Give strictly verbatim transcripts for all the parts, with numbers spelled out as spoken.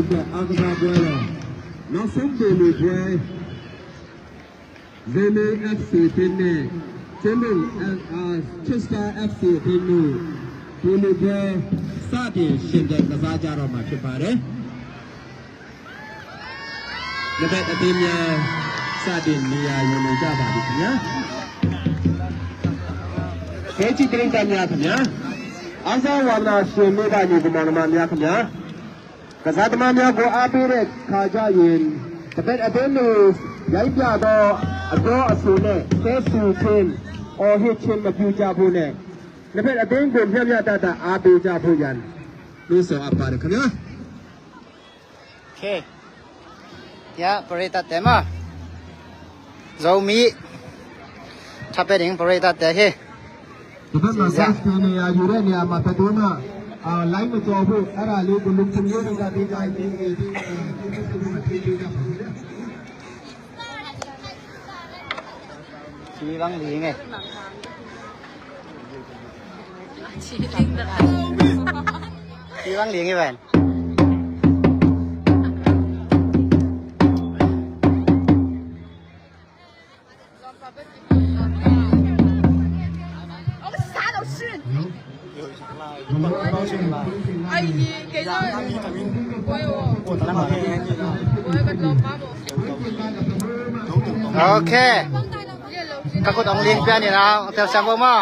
ကစားပွဲတော် နောက်ဆုံးဗိုလ်လုပွဲ Zeme FC အသင်းနဲ့ Chinmung, အဲ၊ အာ၊ Chin Star FC အသင်းတို့ ဗိုလ်လုပွဲ စတင်ယှဉ်ပြိုင်ကစားကြတော့မှာ ဖြစ်ပါတယ်။ နှစ်ဖက်အသင်းများ စတင်နေရာယူနေကြပါပြီခင်ဗျာ။ ကဲ ကြည့် တင်းကြပ်များခင်ဗျာ။ အားကစားဝါသနာရှင်မိဘ ညီအစ်ကိုမောင်နှမများခင်ဗျာ။ ကစားသမားများကို အားပေးတဲ့အခါကျရင် တစ်ဖက်အသင်းတွေ ရိုက်ပြသော အပြောအဆိုနဲ့ ဆဲဆူခြင်း၊ အော်ဟစ်ခြင်း မပြုကြဖို့နဲ့ နှစ်ဖက်အသင်းကို မျှမျှတတ အားပေးကြဖို့ရန် နှိုးဆော်အပ်ပါတယ်ခင်ဗျာ။ Okay. Ya, parade တက်တယ်မ။ Zomi. Chapeding parade တက်တယ်ဟေ့။ ဒီဘက်မှာ Saskia နေရာယူတဲ့နေရာမှာ ဘယ်သူမှ အာ၊ line မကျော်ဖို့ အဲ့ဒါလေးကို လုံခြုံရေးတွေက သေချာ ထိန်းသိမ်းပေးကြပါဦး။ Sibang linge. Sibang linge, Ben. Okay. Ka khut ong ling pian ni lau, tel siam bo maw.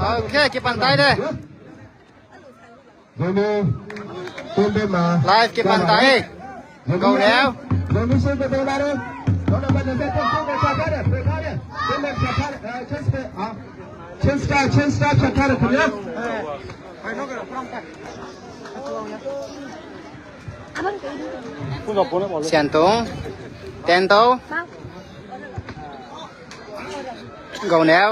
Okay, kipantay de. Live kipantay. Go now. Chin Star, Chin Star, Chin Star ချထားတယ်ခင်ဗျာ။ Sian Tung, Ten Tau. Go now.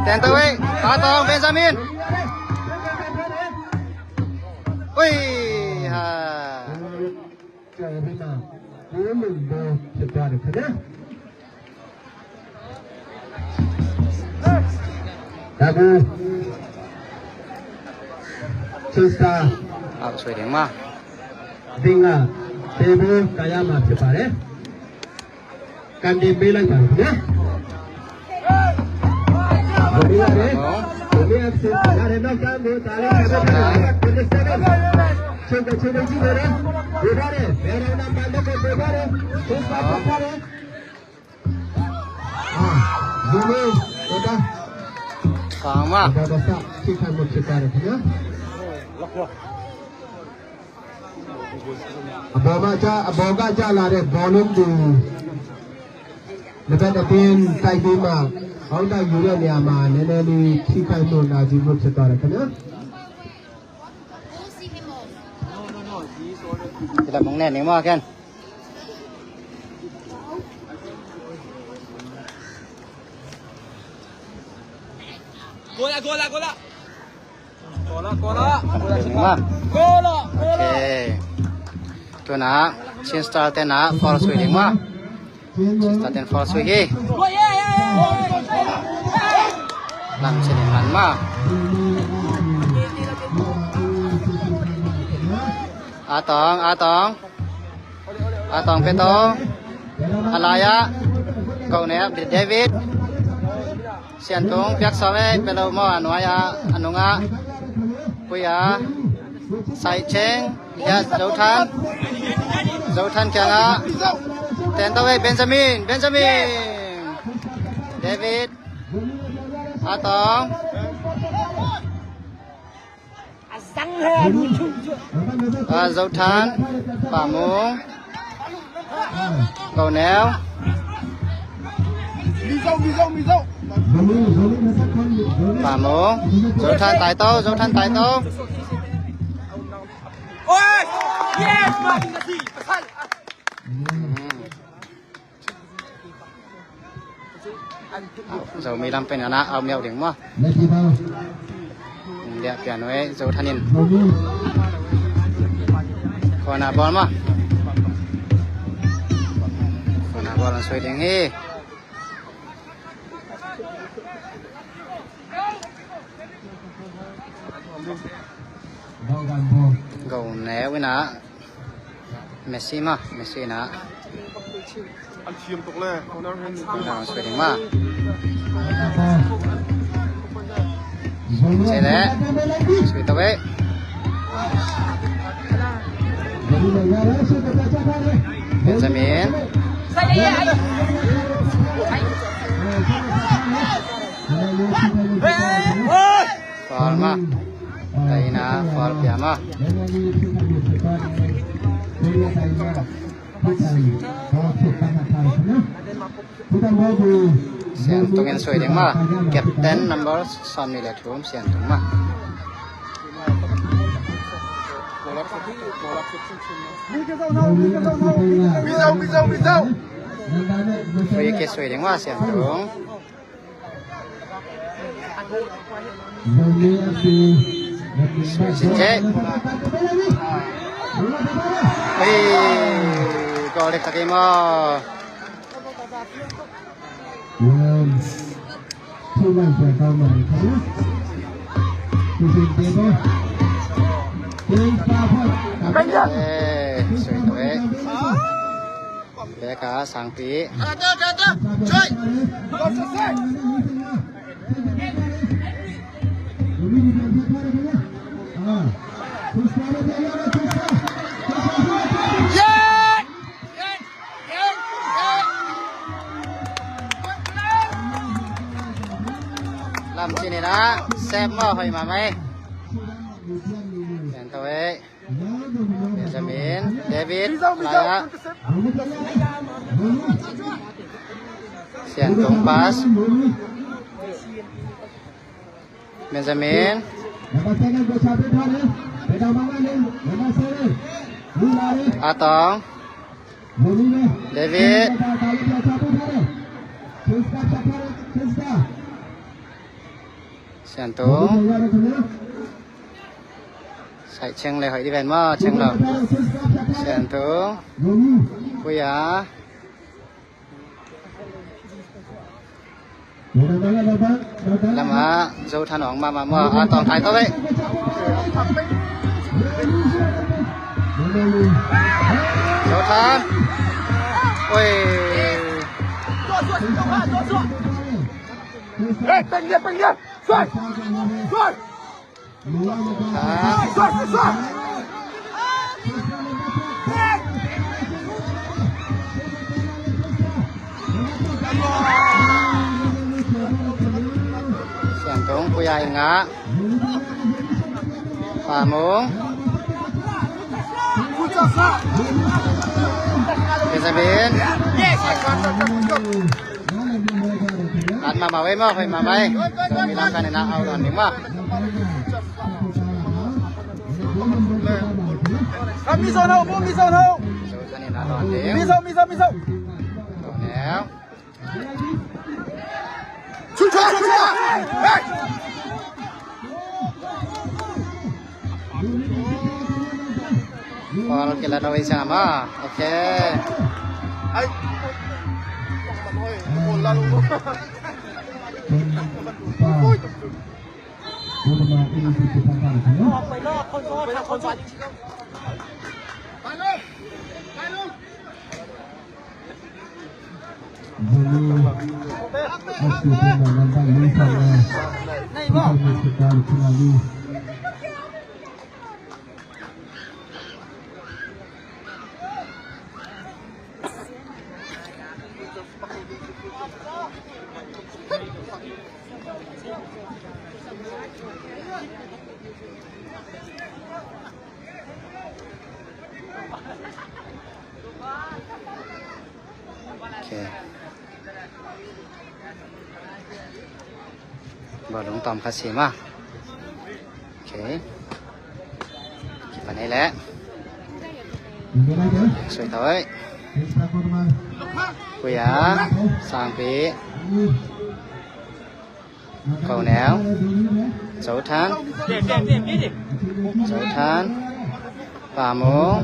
Ten Tau, eh. Atong Benjamin. Ui, ha. Tabu. Chin Star. Out swing ma. Dinga. Tabu kaya ma ဖြစ်ပါတယ်။ ကန်တင်ပေးလိုက်ပါခင်ဗျာ။ ဝင်ရတယ်။ ဝင်ရတဲ့ ဆင်ရတယ်။ နောက်တန်းကို ဒါလေးနဲ့ပဲထားတယ်။ ဝင်ရတဲ့ ဆင်က ဆင်က ကြည့်နေတယ်။ ဝင်ရတယ်။ ဘယ်တော့မှ မလုပ်ဖို့ ဝင်ရတယ်။ ဆင်က ထွက်ထားတယ်။ အာ၊ ဝင်လို့ ဝင်တာ။ ကောင်းပါ။ ဘာသာစ ထိခိုက်မှု ဖြစ်သွားတယ်ခင်ဗျာ။ အပေါ်မှာကျ၊ အပေါ်ကကျလာတဲ့ ဘောလုံးကို နှစ်ဖက်အသင်း တိုက်ပြီးမှ အောက်တိုက်ယူတဲ့နေရာမှာ နည်းနည်းလေး ထိခိုက်မှု နာကျင်မှု ဖြစ်သွားတယ်ခင်ဗျာ။ Sila mong nene mo, Ken. Goal, goal, goal. Ok. Tuna Chin Star te na foul sui ding maw. Chin Star ten foul sui hi. Lam Chin in man maw. A Tong, A Tong. A Tong pe to. A lai ah Go Neu, David. Sian Tung piak sawm ei, pe lo maw, a nuai ah, a nung ah. Pui ah. Sai Cheng, ya, Zo Than. Zo Than kiang ah. Ten to ei, Benjamin, Benjamin. David. A Tong. A, Zo Than, Pa Mung, Go Neu, Pa Mung, Zo Than tai to, Zo Than tai to. Zomi lam pen ana au miau ding maw. Dia pian wei Zo Than in. Corner ball maw. Corner ball an soi ding hi. Go Neu in a. Messi maw, Messi in a. An thiam tuk le, corner hen. Corner soi ding maw. Soi le. Soi to ei. Benjamin. Foul maw. Taina foul pia maw. Sian Tung in soi ding maw. Captain number sawmnih le thum Sian Tung maw. Free kick soi ding maw Sian Tung. Sui sin cek. Hei, goal dek tak ei maw. Eh, sui to eh. Beka Sangpi. Lam Chin in a sep maw, hoih mahmah ei. Ken to ei. Benjamin, David, lai ah. Sian Tung pass. Benjamin. A Tong. David. Sian Tung. Sai Cheng le hoih di ven maw, Cheng lo. Sian Tung. Pui ah. Lam ah Zo Than hong mahmah maw, A Tong thai to ei. Zo Than. Oi. Hey, peng dia, peng dia. Suai. Suai. Sian Tung, Pui ah i ngah. Pa Mung. Benjamin. At mahmah ei maw, hoih mahmah ei. Zomi Lam Kan in a au dawn ding maw. Mizo no, Mizo no. Mizo, Mizo, Mizo. Hey! 出去，出去！哎！ Ball kilat lo i sam a. Ok. Ok. Bawlung tawm khat sim a. Ok. Kipan ei leh. Sui tawh ei. Puya. Sangpi. Ko Neu. Zo Than. Zo Than. Pamung.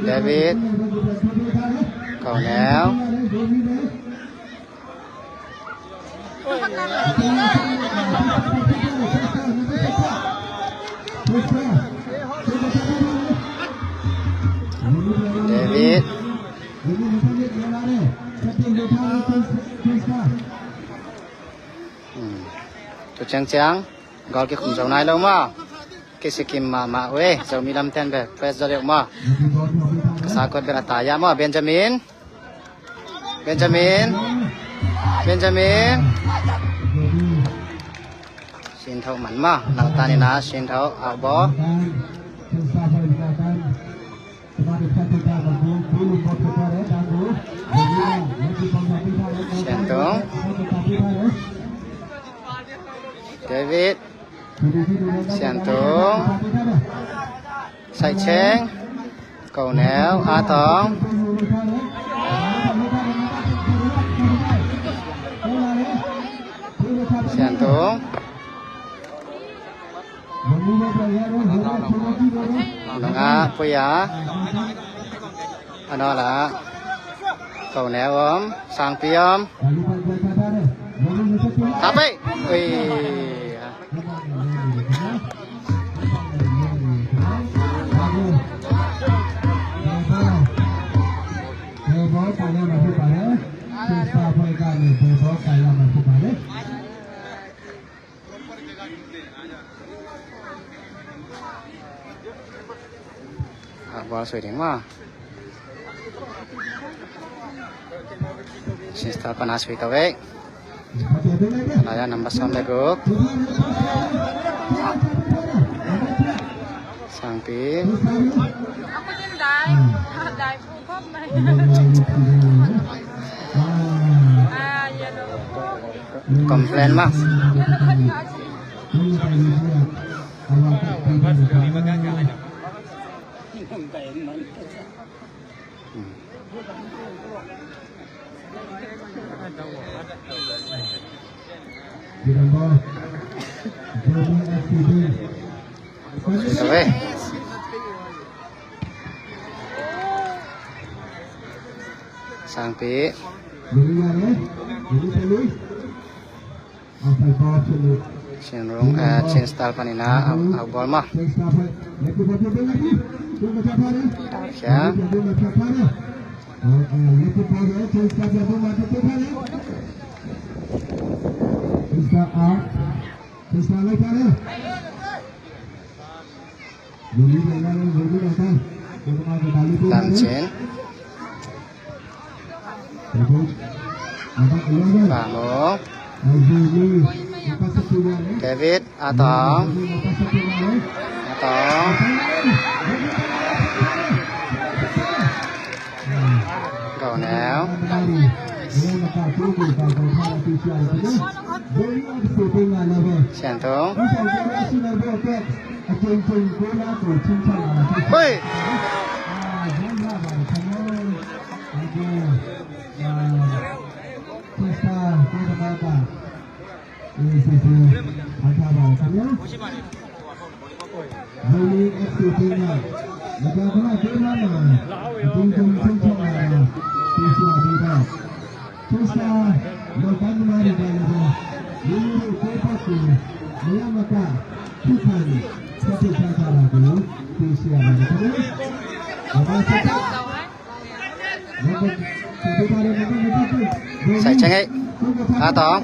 David. Ko Neu. David. Hmm. Tu ciangciang goal kikhum zo nai lo maw. Kisikim mahmah uh e. Zomi lamten bel press zaw deuh maw. Ka sakot bel a tai ah maw. Benjamin. Benjamin. Benjamin. Sintho man maw. Langtan in a Sintho a bawl. Siantung. David. Siantung. Saiceng. Ko Neu. A Tong. Siantung. Nunga Puya. Ano la. Ko Neu om. Sangpi om. Tapi. Ui. A bawlsui ding maw. Sinstal pan a sui to vei. Laya number sawm le guk. Sangpi. Complain maw. Sangpi. Sinrung, eh, Sinstal panin a, a, a ball maw. Sian. Lam Cin. Pamung. David, A Tong. A Tong. Ko Neu. Siantung. Hui. Sai cheng ei. A tong.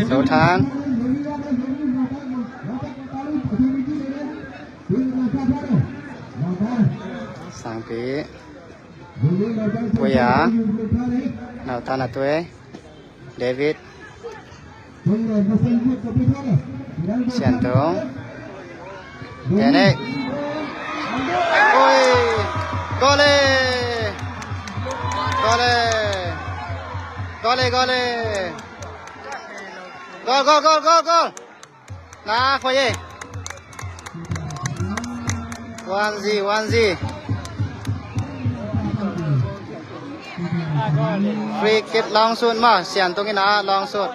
Zo than. Sangpi. Puya. Nau than a tui. David. Siantung. Tene. Oi. Gole. Gole. Gole, gole. Gol, gol, gol, gol, gol. Na, khoi e. One zero, one zero. Free kick long shoot maw, Siantung in a long shoot.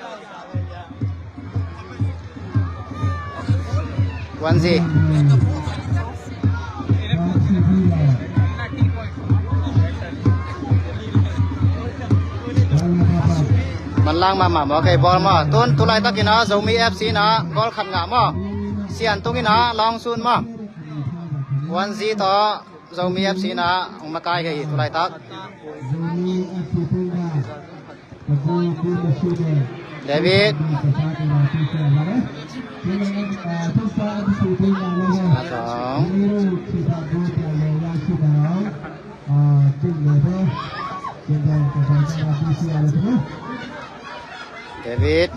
One zero. Manlang mahmah maw, kei ball maw. Tun, tulaitak in a, Zomi F C in a, goal khat ngah maw. Siantung in a, long shoot maw. One zero tawh, Zomi F C in a, hong makai kei hi, tulaitak. David. Atong. David.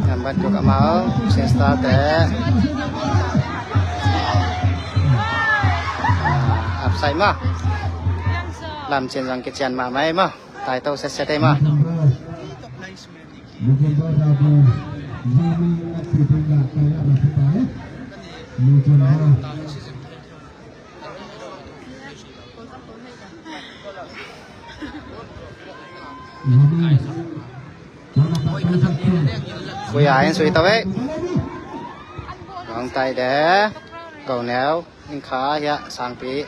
Nambat tuk amau. Sinstar te. Upside ma. Lam cin zang kician ma mai ma. Tai to set set ei ma. Kuya in sui tawh eh. Long tai de. Go neu. In kha hia sangpi.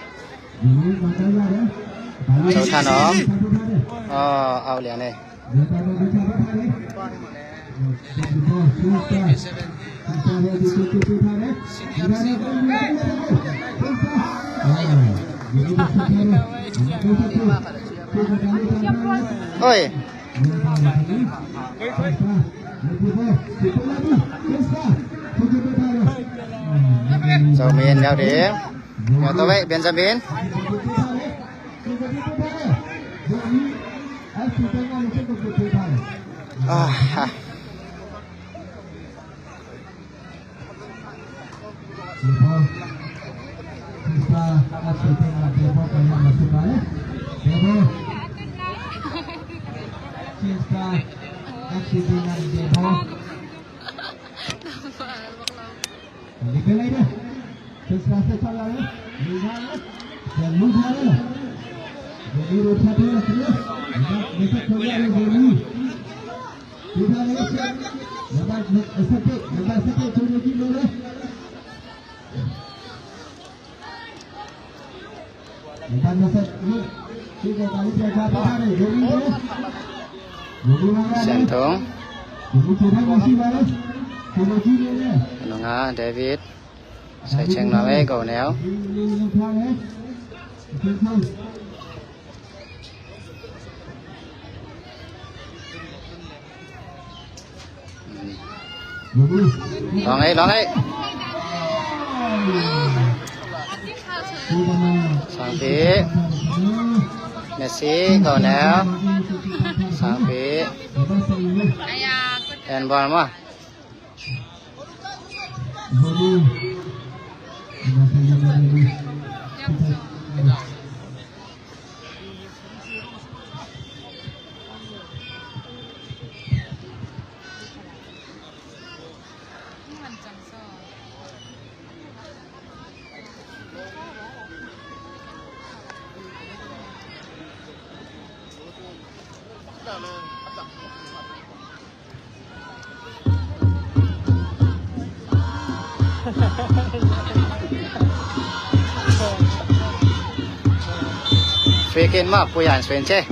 Zo than om. Oh, au lian eh. Oi. Zo min ngau ding. Ngau to wei Benjamin. Ah, ah. Siantung. Nunga David. Sai cheng nau ei go neu. Long ei, long ei. Sangpi. Messi, go neu. Sangpi. Handball maw. Pikin ma, Puyan sui in ci.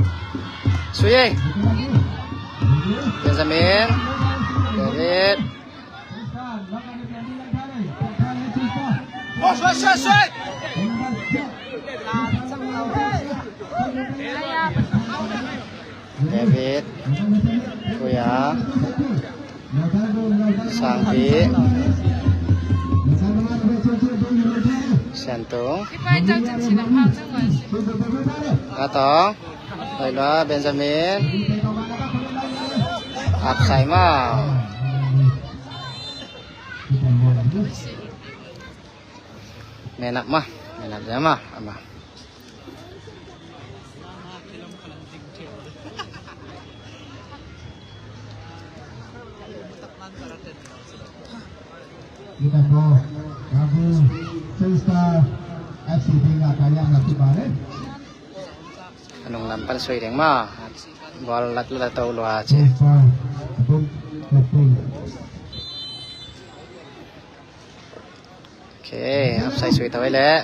Sui ei. Benjamin. David. David. Puya. Sangpi. Siantung. Atong. Hoih lua, Benjamin. Upside ma. Man up ma. Man up ma. Ama. Kita ko, Rabu, Sista, F C P nga kaya nga si Bare. Anung lam pan sui ding ma. Ball lat lat tau lua ci. Sista, Rabu, Rabu. Ok, upside sui tawh ei leh.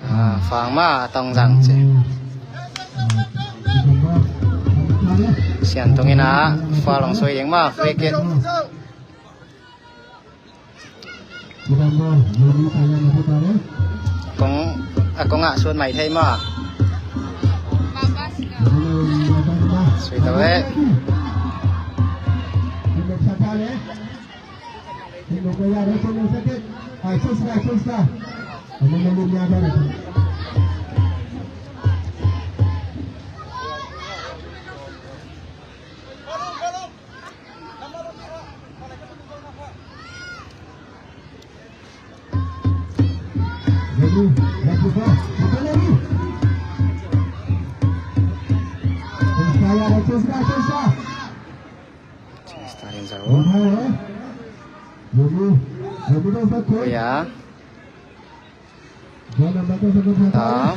Ah, fang ma, a tong zang ci. Siantung in a, foul hong sui ding ma, free kick. Kong, a kong ah sut mai thei maw? Sui tawh eh. Starting zone. Oh yeah. Tom.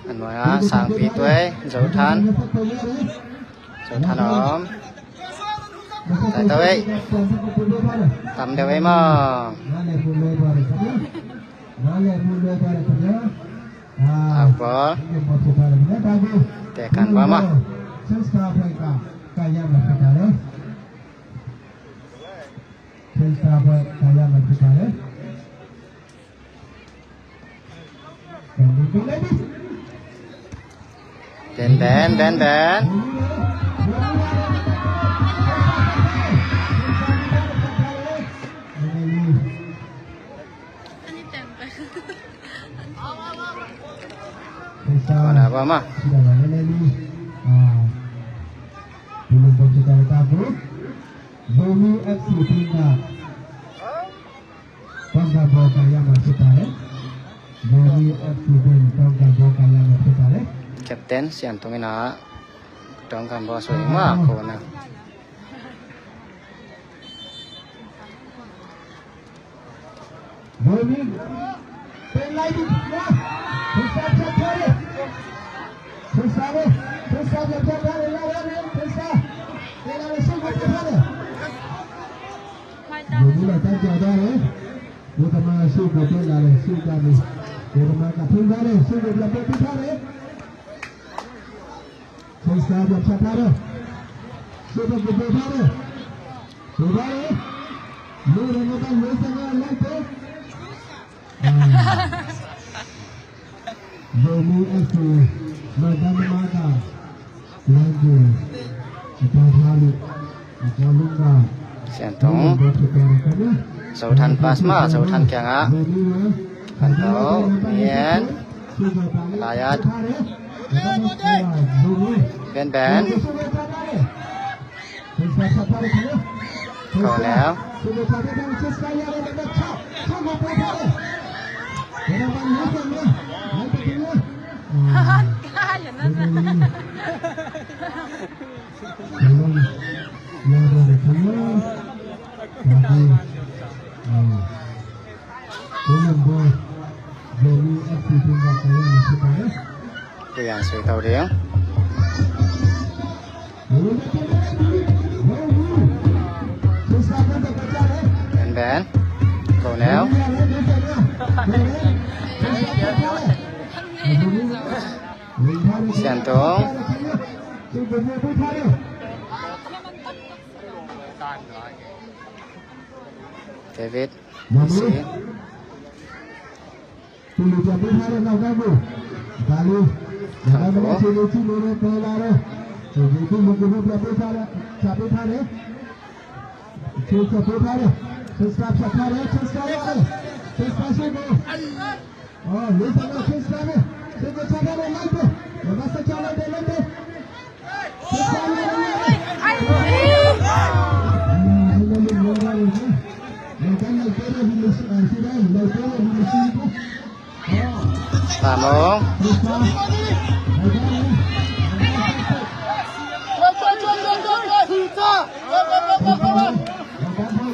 A nuai ah Sangpi tuai, Zo Than. Zo Than om. Tai tawh ei. Tam deuh ei maw. Out ball. Teh kan bam ah. Ben, Ben, Ben, Ben. Kona ba ma. Zomi F C team na. Captain Siantung in a tong kan bawh sui ma kona. Siantung. Zo Than pass ma, Zo Than kiangah. Kan tawh, Mien. Layat. Ben Ben. Ko leo. Kuyang sui tau ding. Pen. Go neu. Sian Tung. David. Messi. Tamong.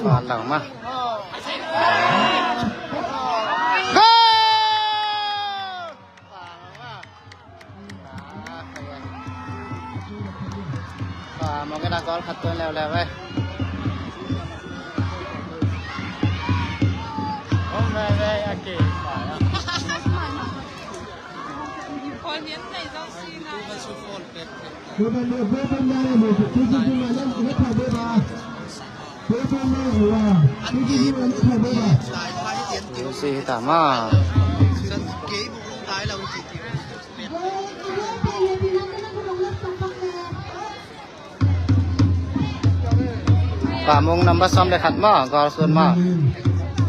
Kuan lang mah. Goal! Mong in a goal khat tuan leuleu ve. Use hi ta ma. Pamung number sawm le khat maw, goal sun maw.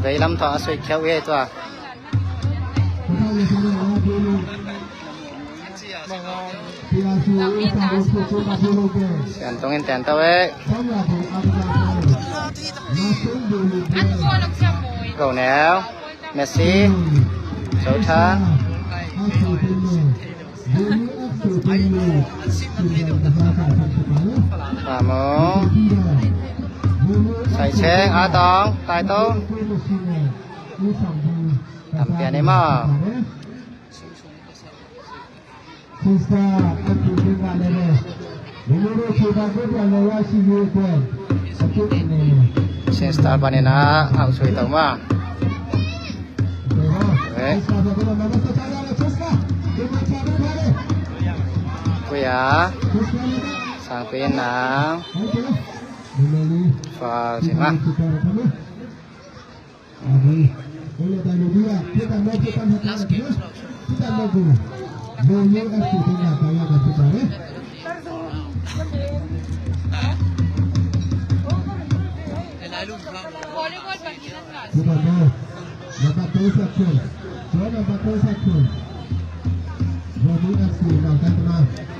Veilam tawh a sui khiau hi tua. Sian Tung in ten tau e. Go neu. Messi. Zo Than. Pamung. Sai Cheng, A Tong, Tai Tong. Tam pian ei maw. Sister panin a, au sui tau ma. Kuya Sang Pin Nang. Fa si ma.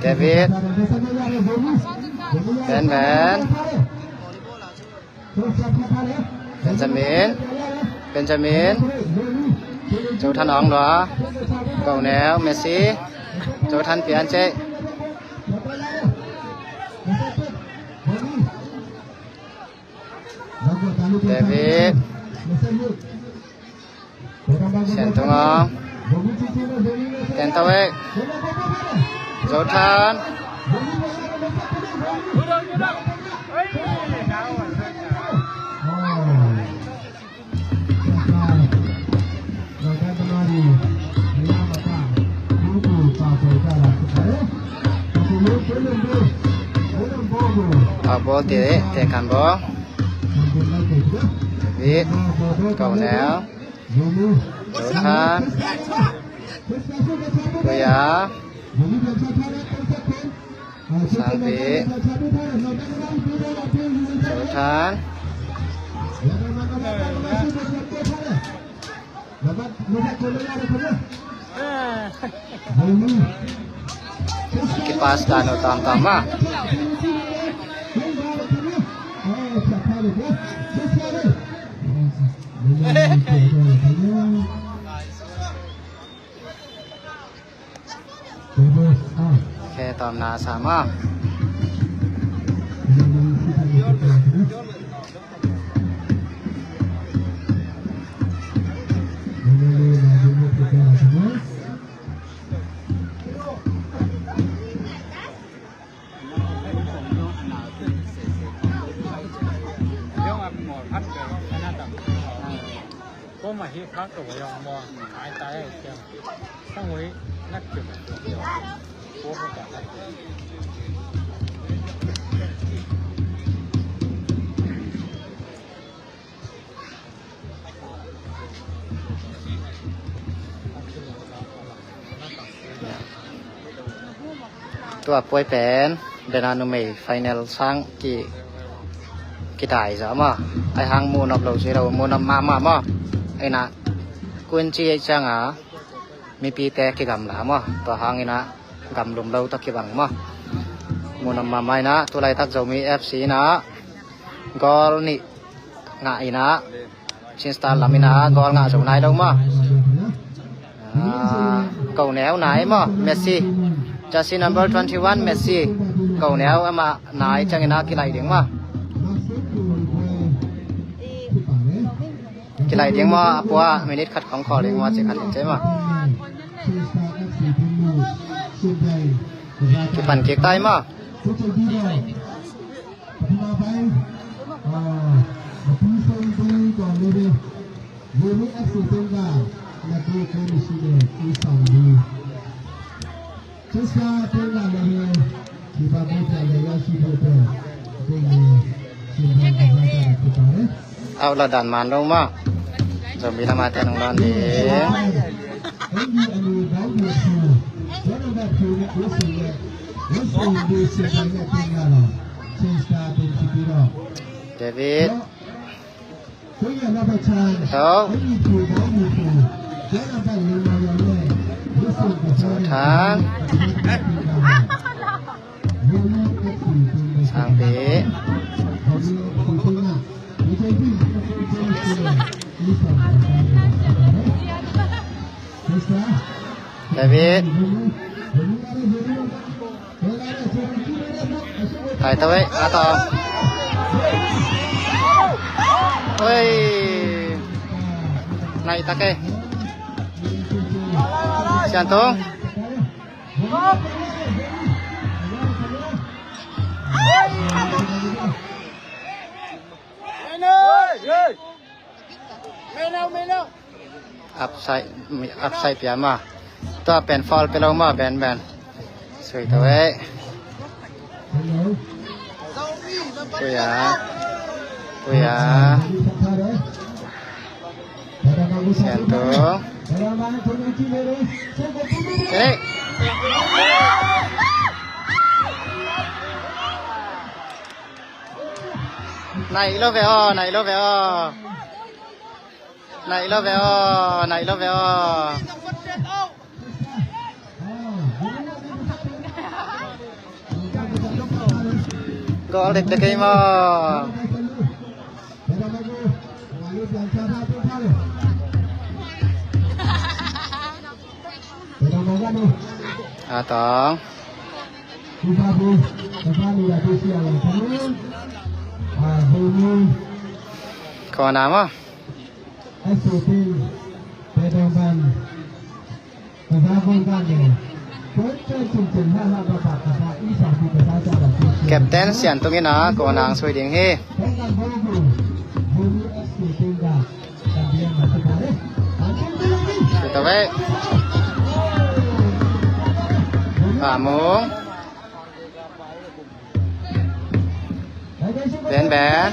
David. Ben, Ben. Benjamin. Benjamin. Zo Than ong lua. Go neu, Messi. Zo Than pian ceh. David. Sian Tung ong. Ten tau e. Zo Than. A ball te, te kan ball. David. Go neu. Zo Than. Kuya. Sang Pin. Zo Than. Kipas dan uh tamtam ah. Khe tawm na sam ah. Tua puai pen bena numei final sang ki kidai zaw maw. Ai hang muhnop lo si lo, muhnop mahmah maw. Eina kun ci ei cianga mipite kigamla maw. Tua hang ina gamlum lo tawh kibang maw. Muhnop mahmah ina tulaitak Zomi F C ina goal nih ngah ina Chin Star lam ina goal ngah zo nai lo maw. Ah, ko neu nai maw, Messi. Jersey number twenty-one, Messi. Ko neu ama nai ciang ina kilaih ding maw. Kilaih ding maw, a pua minute khat khong khawl ding maw, ci khat ding ci maw. Kipan kik tai maw. Au la dan man lo maw. Zomi lamah te nong lawn ding. David. Zo. Zo thang. Sangpi. David. Thai tawei, a tawng. Oi. Nai ta ke. Sian tung. Upside, upside pia ma. Tua pen foul pe lo ma, ben, ben. Sui to eh. Puya. Puya. Sian to. Eh. Nai lo ve o, nai lo ve o. Nai lo ve o, nai lo ve o. Goal dek dek ei maw. A tawng. Corner maw. Captain Sian Tung in a corner sui ding hi. Sui ta ve. Pamung. Ben, ben.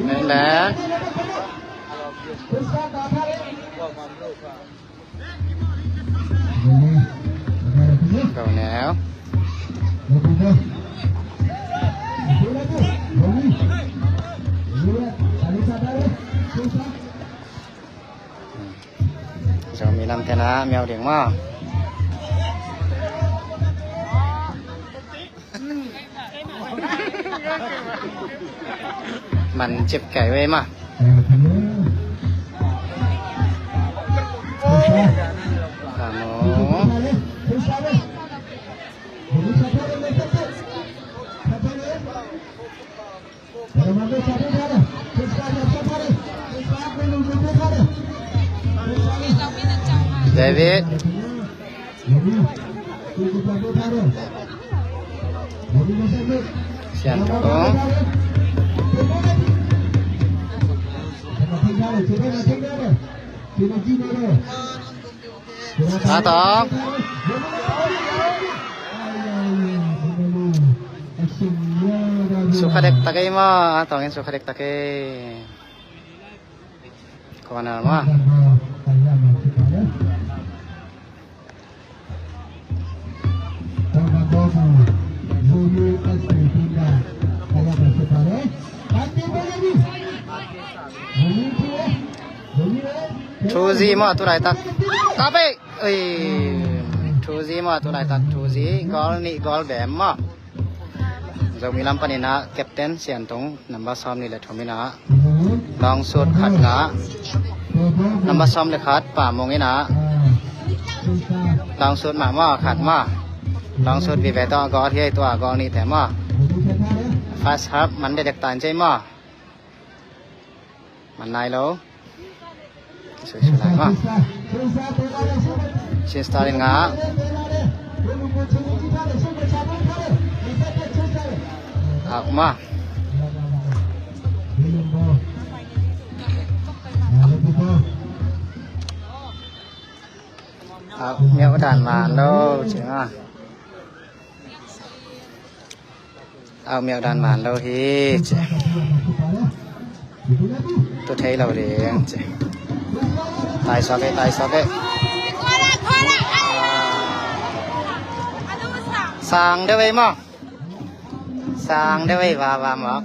Ben, ben. Go now. Zomi nam tena miau ding maw. Man cip kai wei maw. Kamu. David. Sian Tung. Atong. Sukha dektak ei maw, atong in sukha dektak ei. Corner maw. Two zero maw, tu laitak. Tape. Ui. Two zero maw, tu laitak. Two zero. Goal nih, goal bem maw. Zomi lam panin ah captain Siantung number sawm nih le thum in ah long shoot khat ngah. Number sawm le khat Pa Mung in ah long shoot mah maw, khat maw. Long shoot vive tawh goal hiai tua goal nih te maw. First half man dekdek ta in cei maw. Man nai lo. Sui sui lai maw. Sinstar in ngah. Out maw. Out, meuh dan man lo ci maw. Au, meuh dan man lo hi ci. Tu thei lo ding ci. Tai suak ei, tai suak ei. Sang deuh ei maw. Sang deuh ei, va va mawk.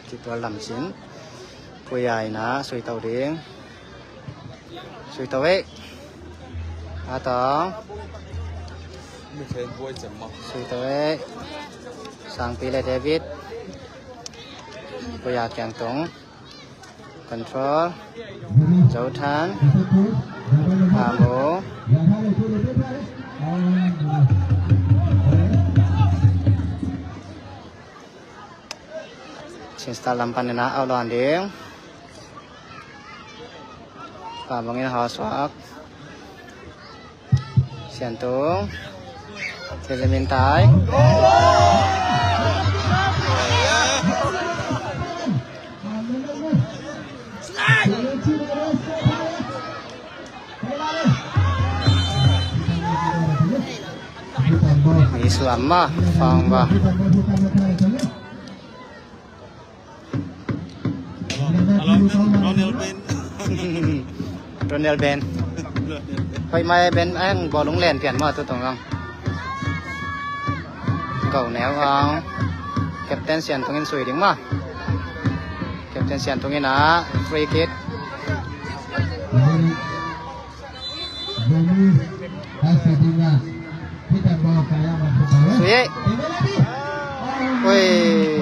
Kitual lam cin. Puya in ah sui to ding. Sui to ei. Atong. Sui to ei. Sangpi le David. Puya kiang tung. Control. Zothan. Pamu. Sinstar lam panin ah out lawn ding. Pamung in hawsuak. Siantung. Benjamin tai. Mi suam maw, fang ba. Ronald Ben. Hoih mai Ben ang bawlung len pian maw tu tong ang. Go neu ang. Captain Siantung in sui ding maw. Captain Siantung in ah free kick. Sui. Ui,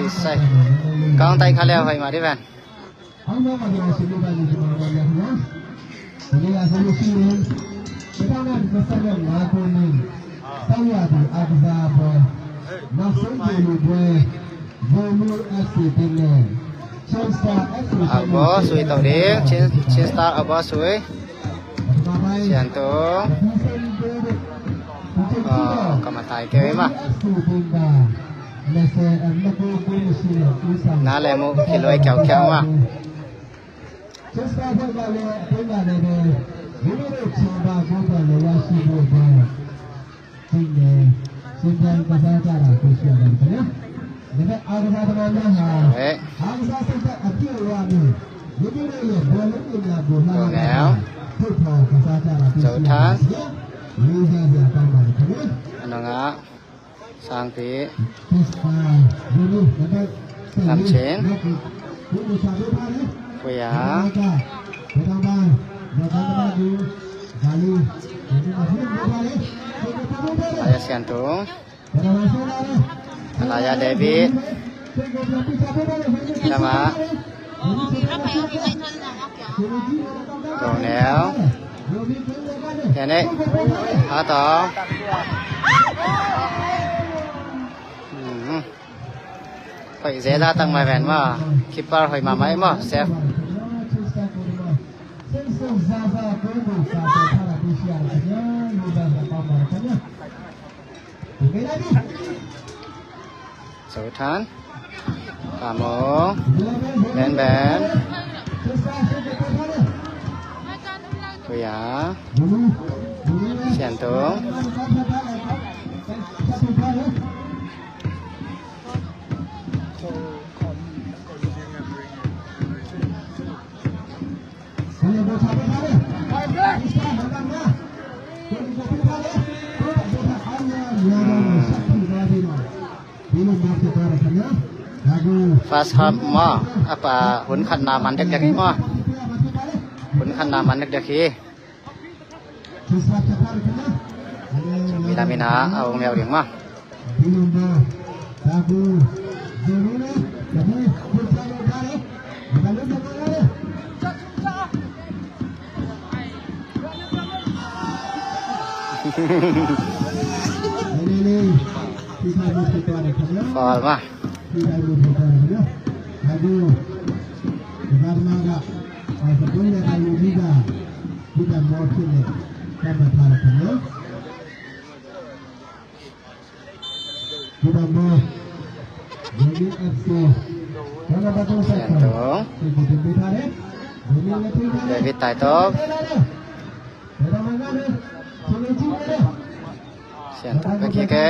sai. Kang tai kha leu hoih mah di ven. Abo sui to ding, Chin, Chin Star abo sui. Siantung. Oh, ka matai kei mah. Na le mu kiloi kiau kiau mah. Eh. Go neu. Zothan. Anang ah. Sangpi. Lam cin. Puya. Laya Siantung. Laya David. Lama. Go neu. Kene. Atong. Hmm. Hoih zeda tak mai ven maw. Keeper hoih mahmah ei maw. Save. Suthan. Pamung. Ben Ben. Kuya. Siantung. First half maw, a pa hun khatna man dekdek hi maw. Hun khatna man dekdek hi. Midang ina a ung leu ding maw. Foul mah. Siantung. David Taitop. Siantung ka kik e.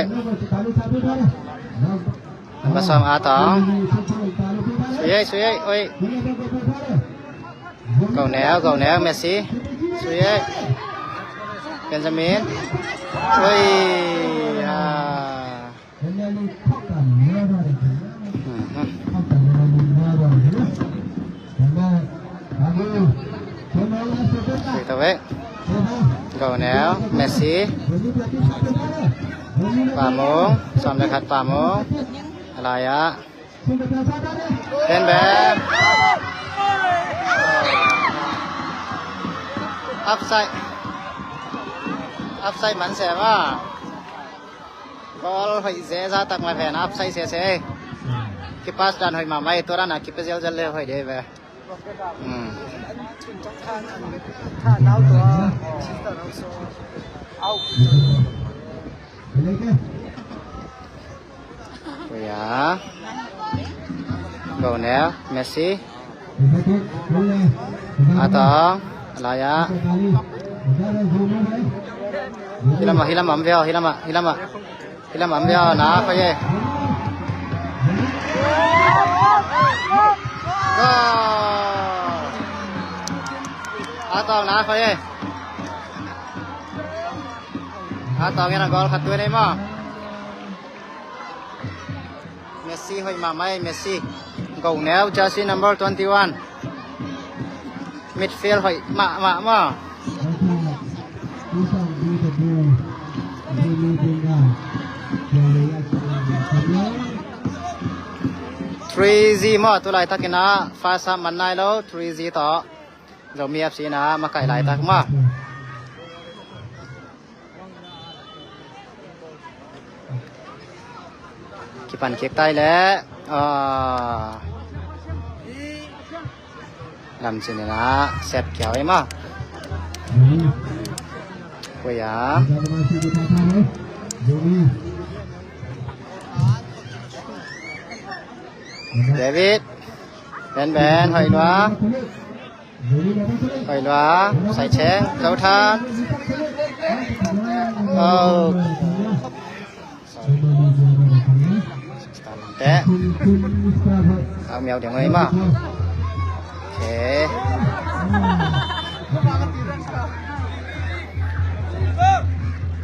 Number sawm A Tong. Sui ei, sui ei, oi. Go neu, go neu, Messi. Sui ei. Benjamin. Oi, ha. Mhm. Sui tawh eh. Go neu, Messi. Pamung, sawm le khat Pamung. A lai-ah. Ben Ben. Offside. Offside man se maw. Goal hoih zeza tak mah ven, offside sese. Kipas dan hoih mahmah e, tua dan a kipia zelzel le hoih dei ve. Hmm. Kuya. Go neu, Messi. A Tong, a lai-ah. Hi lamah, hi lamah om ve aw, hi lamah, hi lamah. Hi lamah om ve aw, na khoi e. Goal! A Tong, na khoi e. A Tong in a goal khat tun ei maw. Messi hoih mahmah ei, Messi. Go neu, jersey number twenty-one. Midfield hoih mahmah maw. Three Z maw, tu laitakin ah first half man nai lo, three Z tawh. Zomi F C in ah makaih laitak maw. Kipan kik tai leh, ah, lam cin in ah set kiau ei maw. Kuya. David. Ben Ben, hoih lua. Hoih lua, sai cheng, Zo Than. Oh. Te. Au miau ding oi ma. Okay.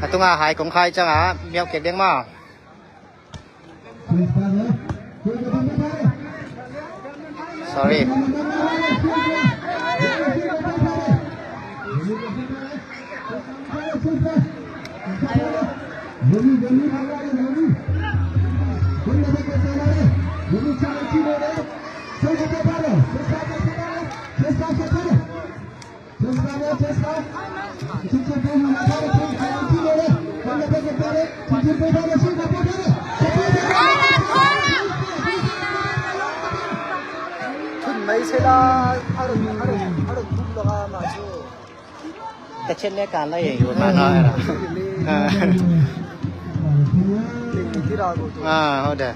A tunga hai kong khai chang a, miau kek ding ma. Sorry. Thun mai se la, a run, a run, a run buk lo a ma chu. Ka chen ne kan la e. Yu kan la e la. Ah, ah, oh, de.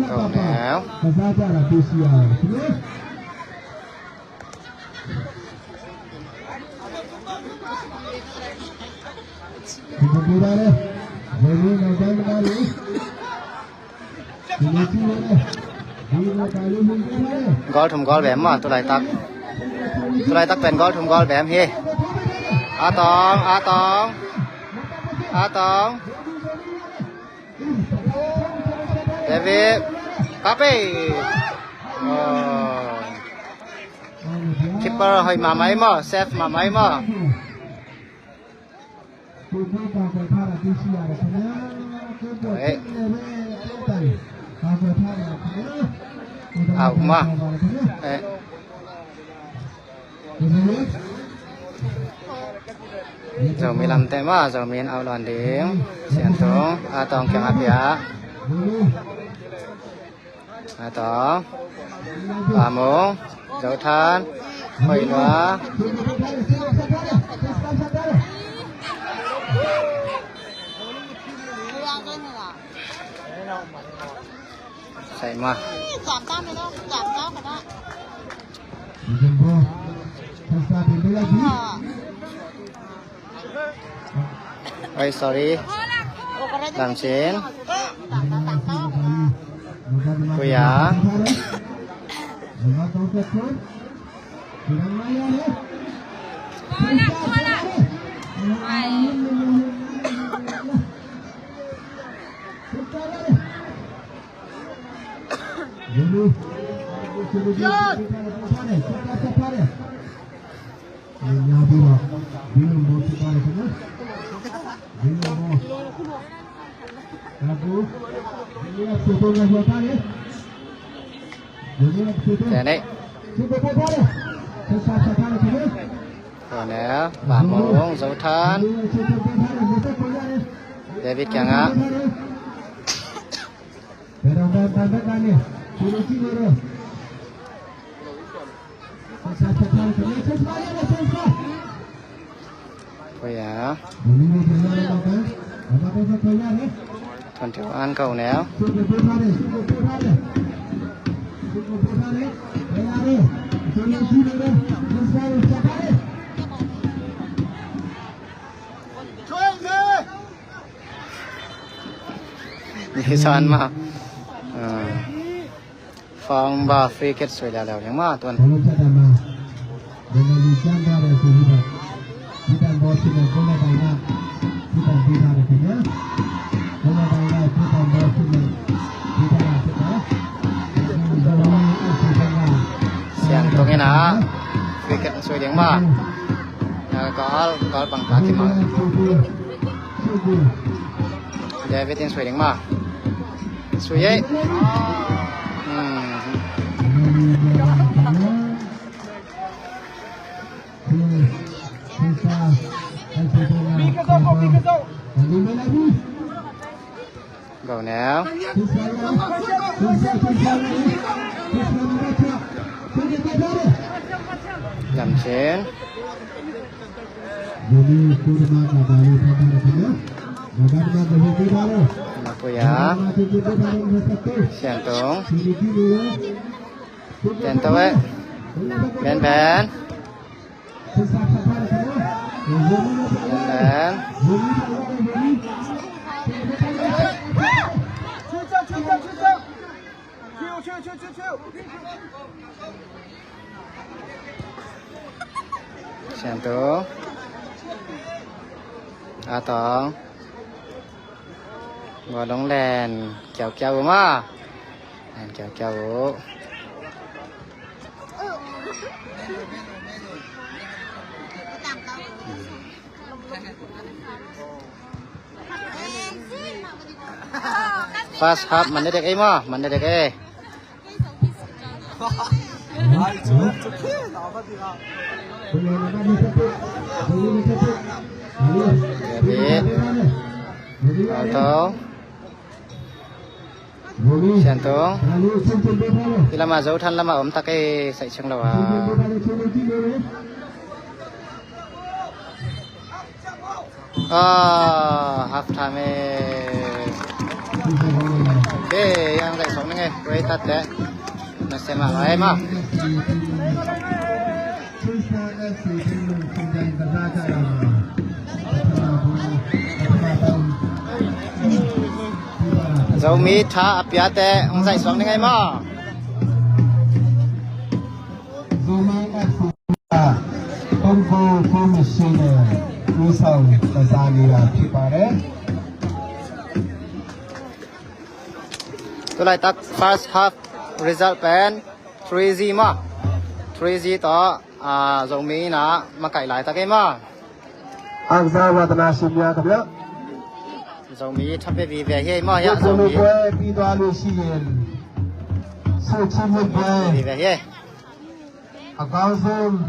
Go now. Goal thum goal bem maw, tulaitak. Tulaitak pen goal thum goal bem hi. A Tawng, A Tawng. A Tawng. David. Kape. Oh. Keeper hoih mahmah ei maw, safe mahmah ei maw. Oi. Out maw. Eh. Zomi lamte maw, Zomi in out lawn ding. Siantung, A Tawng kiangah pia. A Tawng. Pa Mung. Zo Than. Hoih lua. Sai maw. Oi, sorry. Lam Chin. Kuya. Tene. Corner, Pa Mung, Zo Than. David kiangah. Kuya. Twenty-one kau neu. Ni san maw. Fawng ba free kick sui liauleu ding maw tuan. Siantung in a free kick sui ding maw. Goal, goal bang ka ti maw. David in sui ding maw. Sui ei. Hmm. Go now. Lam Chin. Makuya. Siantung. Siantung eh. Ben Ben. Ben Ben. Siantung. A Tawng. Bawlung len kiaukiau uh maw. Len kiaukiau uh. First half man dekdek ei maw, man dekdek ei. David. Alto. Sian Tung. Hi lamah Zo Than lamah om tak ei, saih ciang lo a. Ah, half time e. Ke, yang zaih suak ning e, break tat leh. Na sem a lai ma. Zomi tha a piate hong zaih suak ning e ma. Zomi F C Tungku Kumishine Usau Tazania Pipare. Tulaitak first half result pen three zero ma. Three zero tawh, ah, Zomi in a makaih laitak ei ma. Angza watana simia kamia. Zomi tha pe vive hi ei ma, hiah Zomi. Boy, Pidua Lucy Yen. Suchi Mut Boy. Vive hi ei. Akau Zong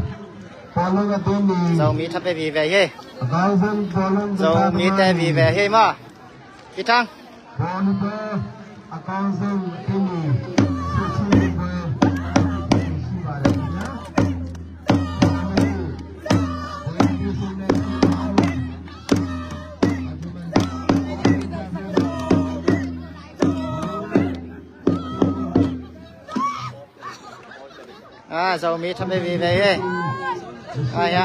Polong Adeni. Zomi tha pe vive hi ei. Akau Zong Polong Zomi te vive hi ei ma. Pi Thang. Bawlung Boy, Akau Zong Adeni. Suchi Mut Boy. Ah, Zomi tha pe vive hi. Ah, ya.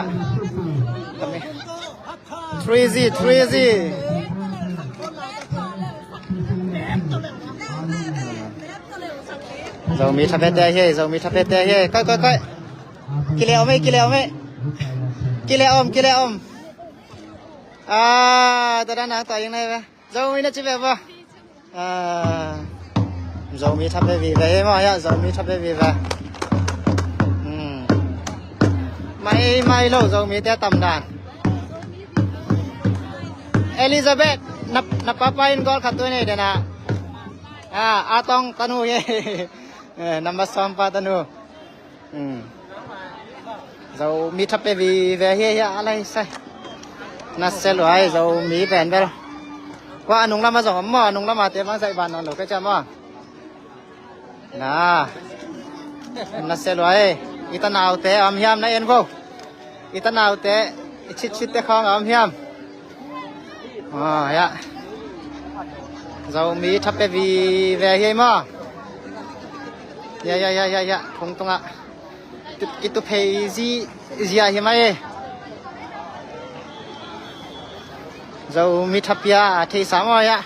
Three zero, three zero. Zomi tha pe te hi, Zomi tha pe te hi. Kai, kai, kai. Kile om ei, kile om ei. Kile om, kile om. Ah, tua dan a tua ing nai ve. Zomi na ci ve ba. Ah, Zomi tha pe vive hi ma, ya, Zomi tha pe vive. Hmm. Mai, mai lo Zomi te tam dan. Elizabeth, na, na papa in goal khat tuan ei dena. Ah, Atong tanu hi. Eh, number sawm pa tanu. Hmm. Zomi tha pe vive hi, hi a lai sai. Na se luai Zomi pen bel. Wa, a nung lama zong om maw, a nung lama te bang zaih ban nawn lo ka cia maw. Na. Na se luai. I tanaute om hiam na en vo. I tanaute, i citcitte khawng a om hiam. Ah, ya. Zomi tha pe vive hi ei maw. Ya, ya, ya, ya, ya. Thong tungah. Kitu, kitu phei zi, zia hi mai. Zomi tha pia a theisa maw ya.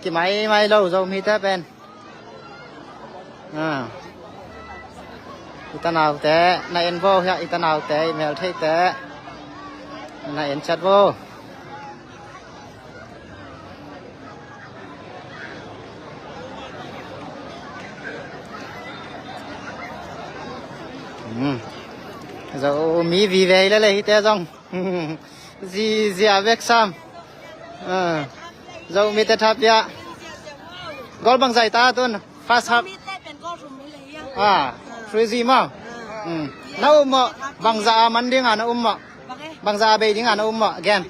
Kimai mai lo Zomi te pen. Ah. I tanaute, na en vo hiah, i tanaute, i meltheite. Na en ciat vo. Hmm. Zomi vive hi lele hite zong. Zi, zia vek sam. Ah. Zomi te tha pia. Goal bang zai ta tun. First half. Ah, three zero maw. Hmm. Na um maw. Bangza a man ding a na um maw. Bangza a bei ding a na um maw. Again.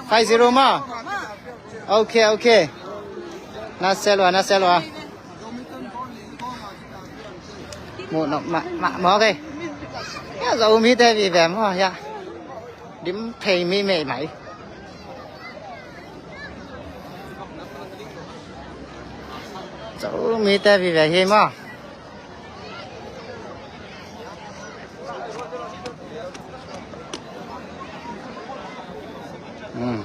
Five zero maw. Okay, okay. Na se lua, na se lua. Mu no ma, ma, ma, okay. Ya, Zomi te vive maw ya. Dim thei mi mei mai. Zomi te vive hi maw. Hmm.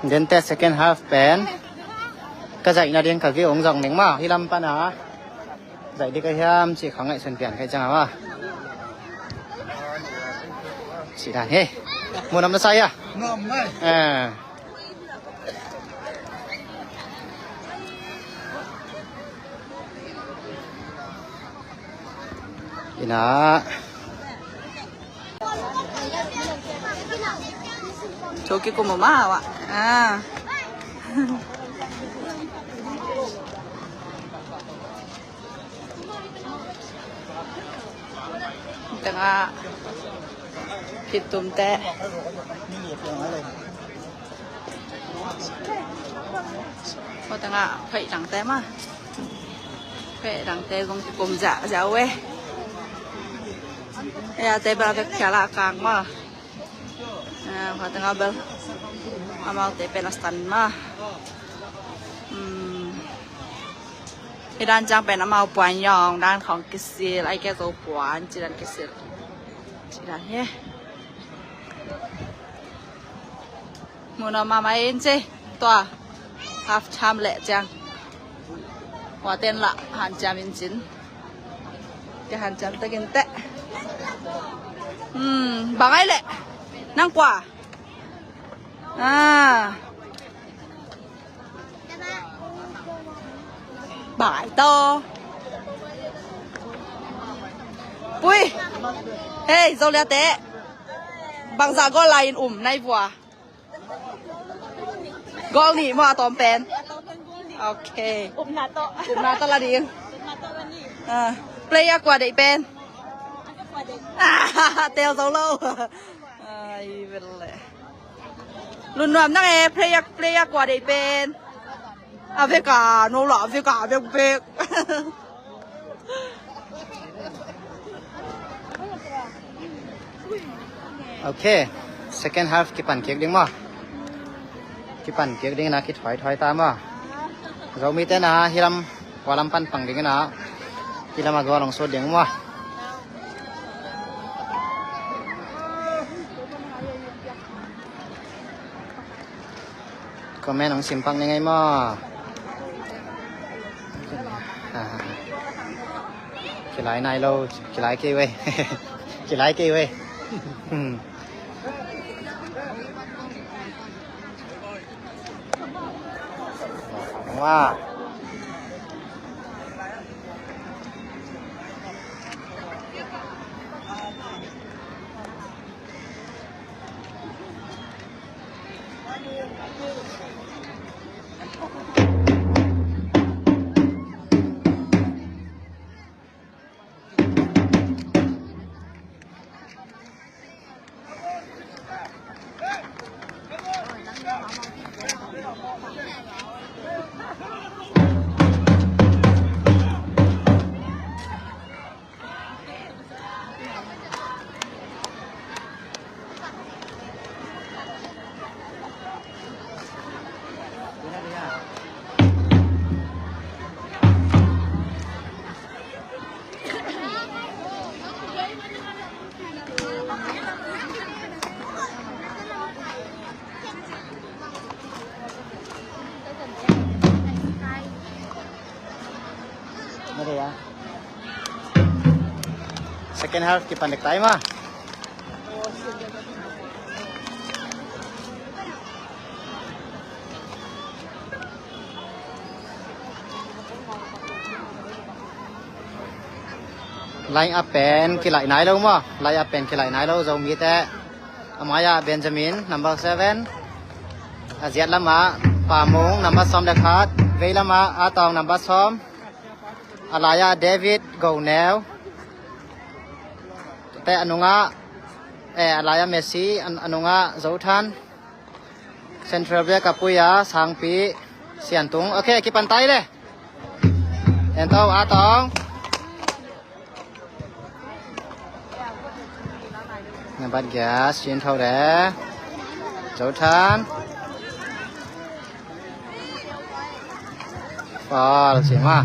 Dente second half pen ka zaihna ding ka view hong zong ning maw, hi lam pana. Zaih dik a hiam cih khawng ngaihsun pian kei ciang a maw. Cih dan hi. Mu nam na sa hia? Nam mai. Eh. Ina. Choki ko mama wa. Ah. Tengah hitum te. Kua tengah pheih dangte ma. Pheih dangte zong kikum ziahziah uh e. Ei a te bel a vek phial a kang ma. Kua tengah bel amaute pen a san ma. Hi dan ciang pen amau puan yawng dan khawng kisil ai kia zo puan ci dan kisil. Ci dan hi. Muh nawh mahmah in ci. Tua half time leh ciang kua ten lah hanciam in cin. Kia hanciam takin teh. Bang ai leh. Nang kua. Bang ai taw. Pui. Hei, Zo Lia te. Bangzah goal lai in um nai vua. Goal nih maw a tawm pen. Ok. Upna tawh la ding. Player kua deih pen. Tel zo lo. Ai vel le. Lun nuam nang e, player, player kua deih pen. A vek a no la, a vek a vek vek. Ok. Second half kipan kik ding maw. Kipan kik ding na kithuai thuai ta maw. Zomite na hilam kua lam pan pang ding na hilam a goal hong sut ding maw. Comment hong sim pak ni ngei maw. Kilai nai lo. Kilai kei ve. Kilai kei ve. Wow. Second half kipan dek tai ma. Line up pen kilaih nai lo maw? Line up pen kilaih nai lo Zomite. A mai-ah Benjamin, number seven. A ziat lamah Pa Mung, number sawm le khat. Vei lamah A Tawng, number sawm. A lai-ah David Go Neu. Te a nungah, eh, a lai-ah Messi, a, a nungah Zo Than. Central back a pui a, Sangpi, Siantung. Ok, kipan tai le. Ento, A Tawng. Nambat giat, Sian Tho le Zo Than. Foul, Sian ma.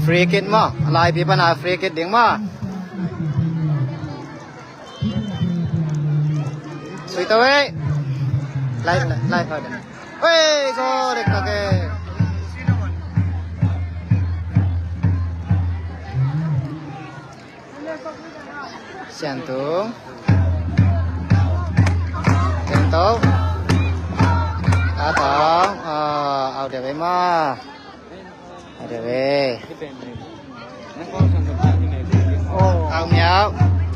Free kick maw? A laipi pana free kick ding maw? Sui to eh. Lai, lai, lai. Oi, go, dek tak eh. Siantung. Tento. A Tawng. Ah, au dia ve ma. Au dia ve. Au miau.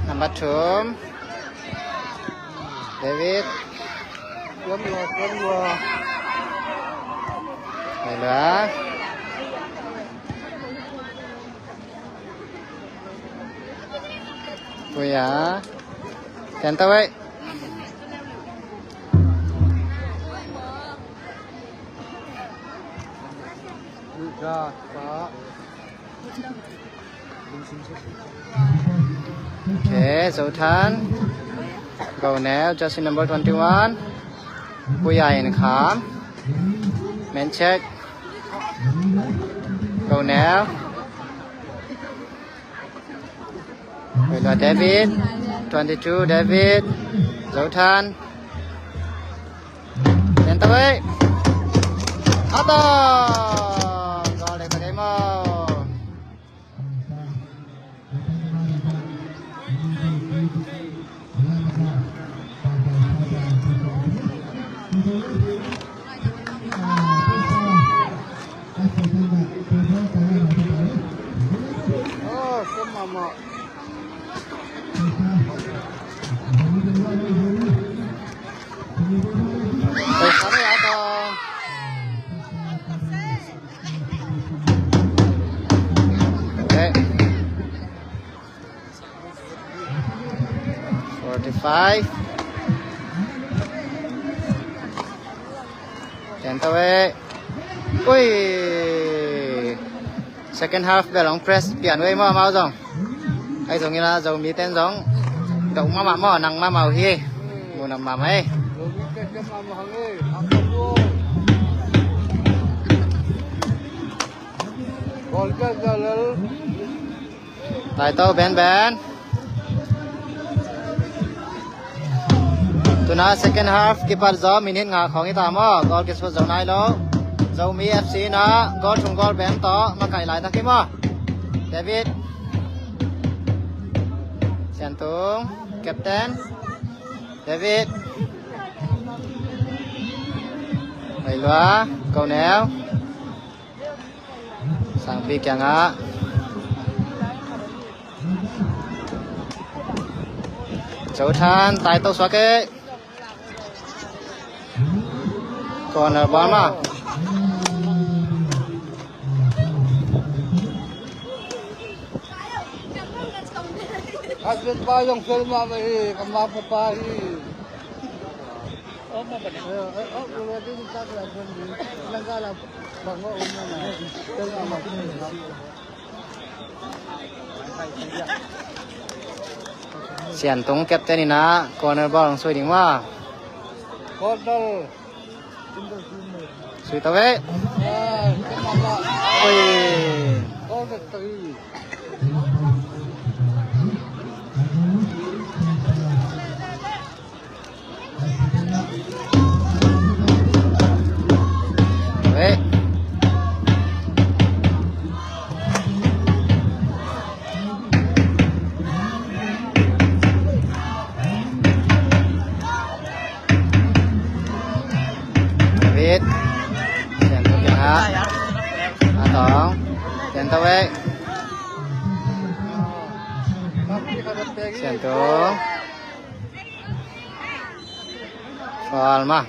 Number two. David. Hello. Kuya. Ten tawei. Okay, Zothan. Go now, jersey number twenty-one. Kuya in kham. Men check. Go now. David, twenty-two, David, Zothan. Ten tawei. Ato. Goal dek ta kei maw. Forty-five. Ten tawei. Ui. Second half bel hong press pian vei maw amau zong. Ahi zongin ah Zomite in zong do mahmah maw, nang mahmah uh hi. Mu nam mahmah ei. Taito benben. Tuna second half kipat zaw minute nga khawng hi ta maw. Goal kisut zo nai lo. Zomi F C na goal thum goal beng tawh makaih laitak hi maw. David. Siantung. Captain. David. Mai lua. Go now. Sangpi kiangah. Zothan, taito suak e. Corner ball mah. Husband pa zong fel mahmah hi, ka ma papa hi. Siantung captain in ah corner ball hong sui ding maw. Corner. Sui ta ve. Oi. Ve. David. Siantung kiangah. A tawng. Siantung vek. Siantung. Foul mah.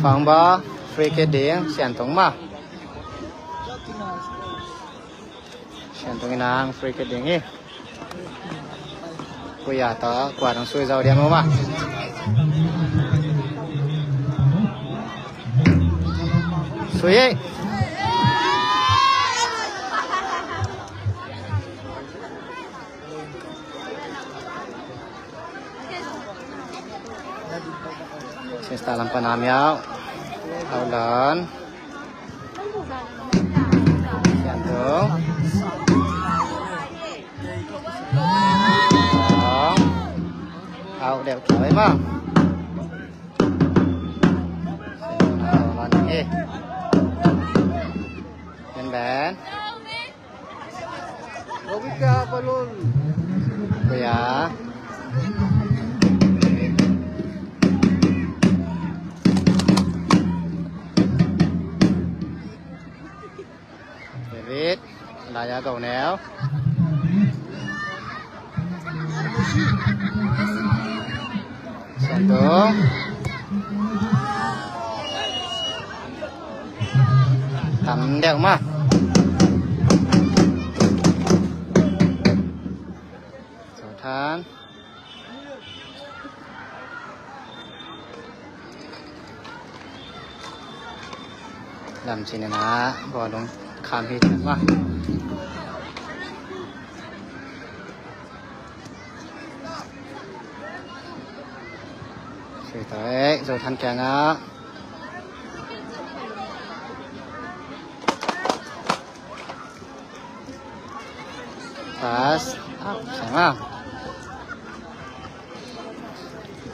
Fangba, free kick ding, Siantung mah. Siantung in hong free kick ding hi. Kuya tawh, kua hong sui zo diam uh mah. Sui hi. Sista lam pan a miau. Hau lan. Siantung. Hau deuh kiau ei maw. Hau lan hi. Ben ben. Kuya. David. Lai-a go neu. Siantung. Deuh mah. Zothang. Lam cih na bawlung kham hi mah. Sui ta ei, Zothang kiangah. Pass. Up, sang ah.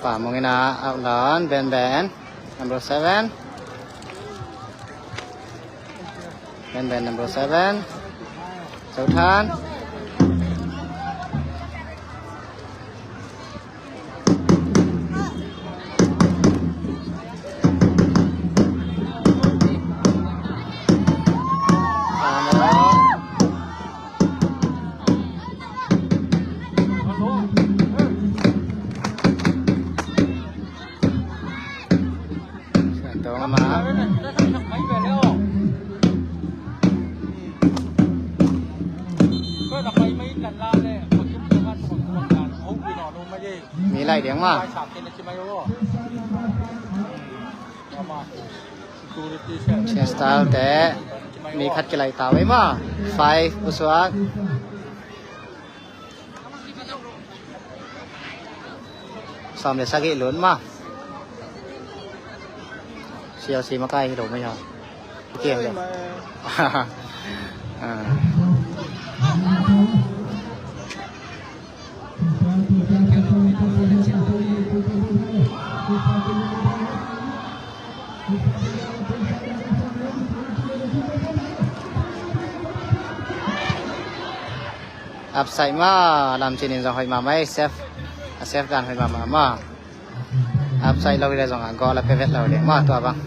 Pa Mung in ah, out lawn, Ben Ben. Number seven. Ben Ben, number seven. Zothang. Mi lai ding mah. Chester te mi khat kilai ta vei mah. Five pusuak. Sawm le sagih lut mah. C L C makai hi lo mai ha. Kiang le. Ah. Upside mah, lam cih in zong hoih mahmah ei, save, a save dan hoih mahmah mah. Upside lo hi le zong a goal a pia vet lo ding mah tua bang.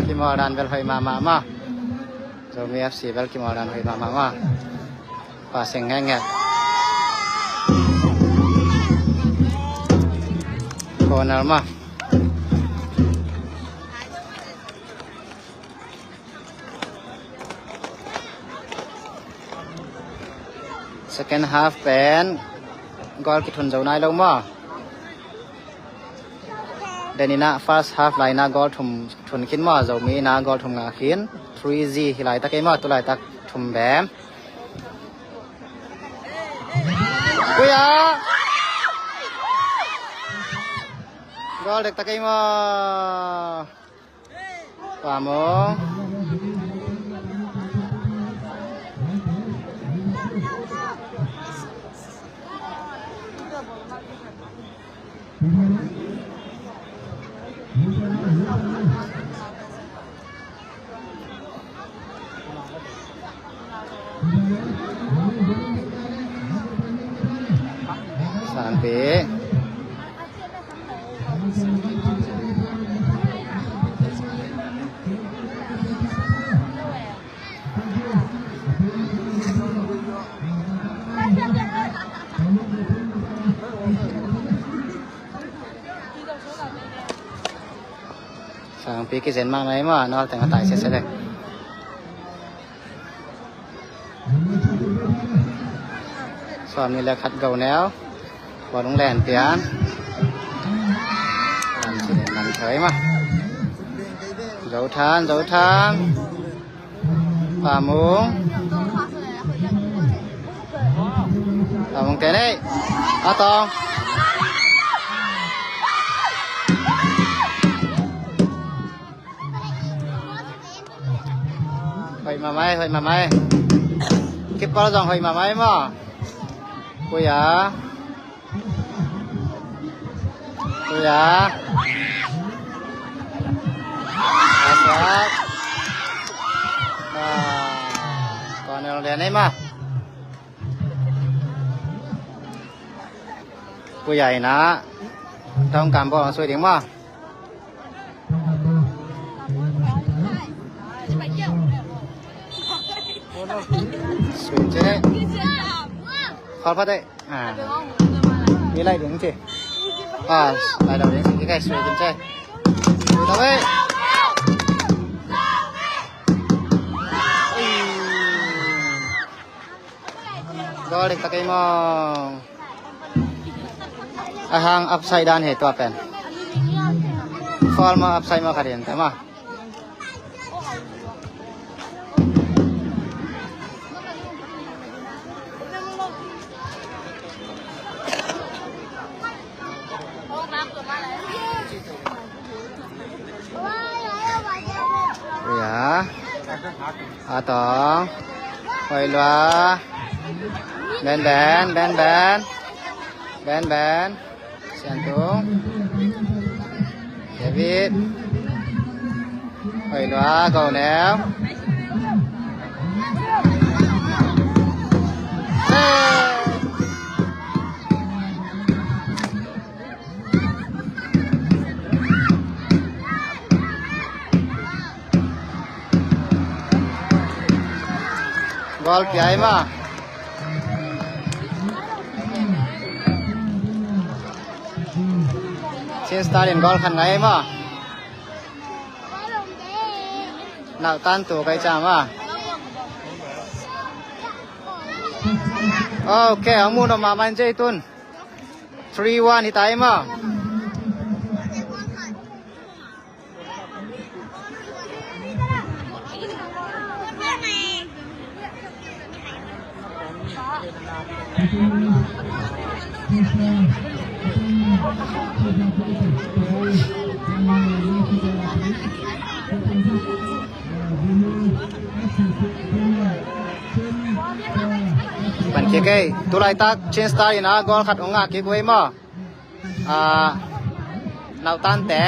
Kimawl dan bel hoih mahmah mah. Zomi F C bel kimawl dan hoih mahmah mah. Passing ngekngek. Corner mah. Second half pen goal kithun zo nai lo maw? Deninah first half lainah goal thum thun khin maw? Zomi inah goal thum ngah khin. Three Z hi laitak ei maw? Tu laitak thum bem. Puya! Goal dektak ei maw? Pamong. Sanpi. Sangpi kizen mahmah ei maw, nawl teng a tai sese dek. Sawmnih le khat go neu. Bawlung len pian. Lam si len lam thei maw. Zo than, zo than. Pamung. Pamung tenei. Atong. Hoih mahmah ei, hoih mahmah ei. Keeper zong hoih mahmah ei maw. Puya. Tuya. Asak. Ah, corner lian ei ma. Puya ina. Tong kambo sui ding ma. Sui che. Khol pha te. Ah. Mi lai ding che. Ah, lai ding che, kai sui ding che. Sui ding che. Goal ding ta kei maw. A hang upside down hi tua pen. Foul maw upside maw khat hi ta maw. Ya. A tong. Hoi lua. Ben ben, ben ben. Ben ben. Sian tung. David. Hoi lua, go neu. Hey! Goal pia ei maw. Chin Star in goal khat ngah ei maw. Nautan tu kai cha maw. Ok, ang mu no ma man jei tun. Three one hi ta ei maw. Ban kick ei. Tulaitak Chin Star in a goal khat hong ngah kik uh ei maw. Ah, nautan te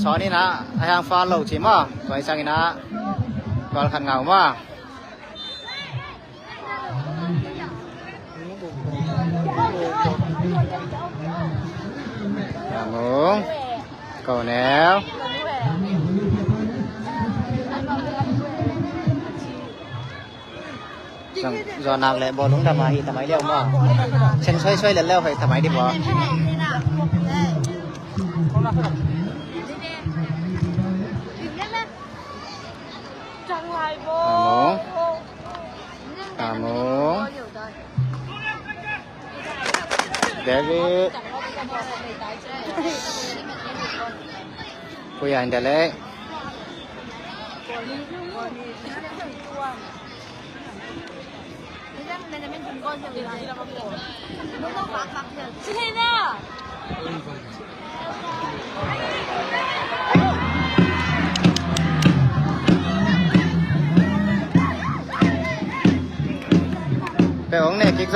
sawn in a, a hang foul lo ci maw. Tua i sang in a goal khat ngah uh maw. Ramung. Ko neu. Zong, zong nak le bawlung dam a hi tamai liau maw. Sen suai suai le leu hoi tamai di baw. Amung. Amung. David. Puya in the leg. Pe ong ne kik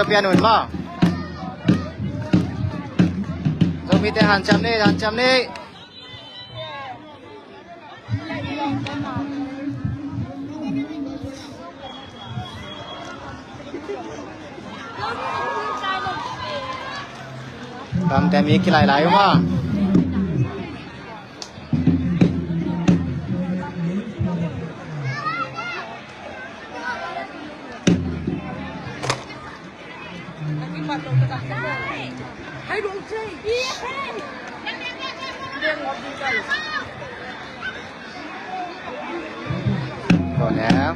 Zomi te hanciam ni, hanciam ni. Bangte mi kilailai uh maw. Corner.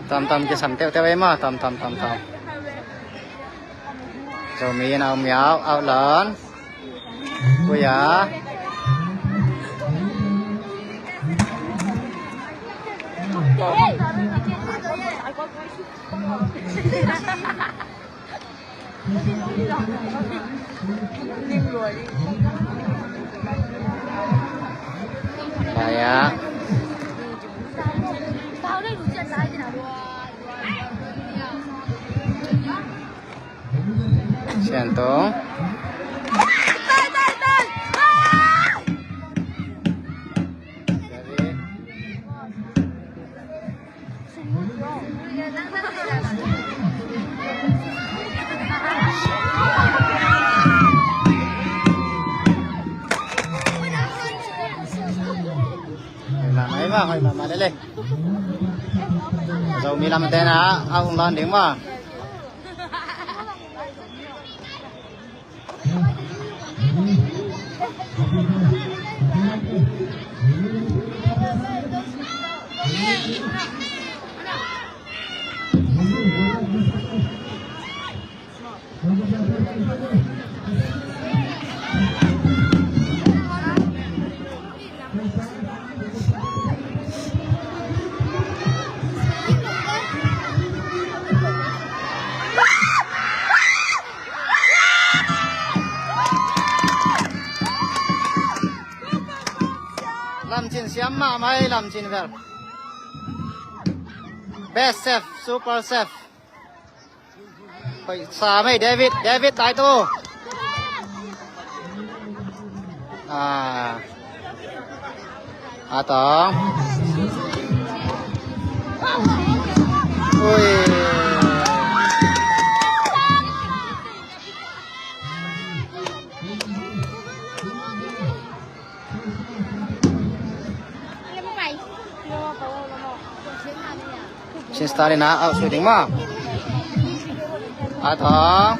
Tom tom kisam teuhteuh ei maw, tom tom tom tom. Zomi in a om yau, out lawn. Puya. Kaya. Sian Tong. Hoih mahmah, hoih mahmah lele. Zomi lamte na a hong lawn ding maw. Lamcin siam mahmah ei, Lamcin vel. Best chef, super chef. Hoih sa mei, David, David, dai tu. Ah. A Tong. Ui. Sister in a au sui ding maw. A Tong.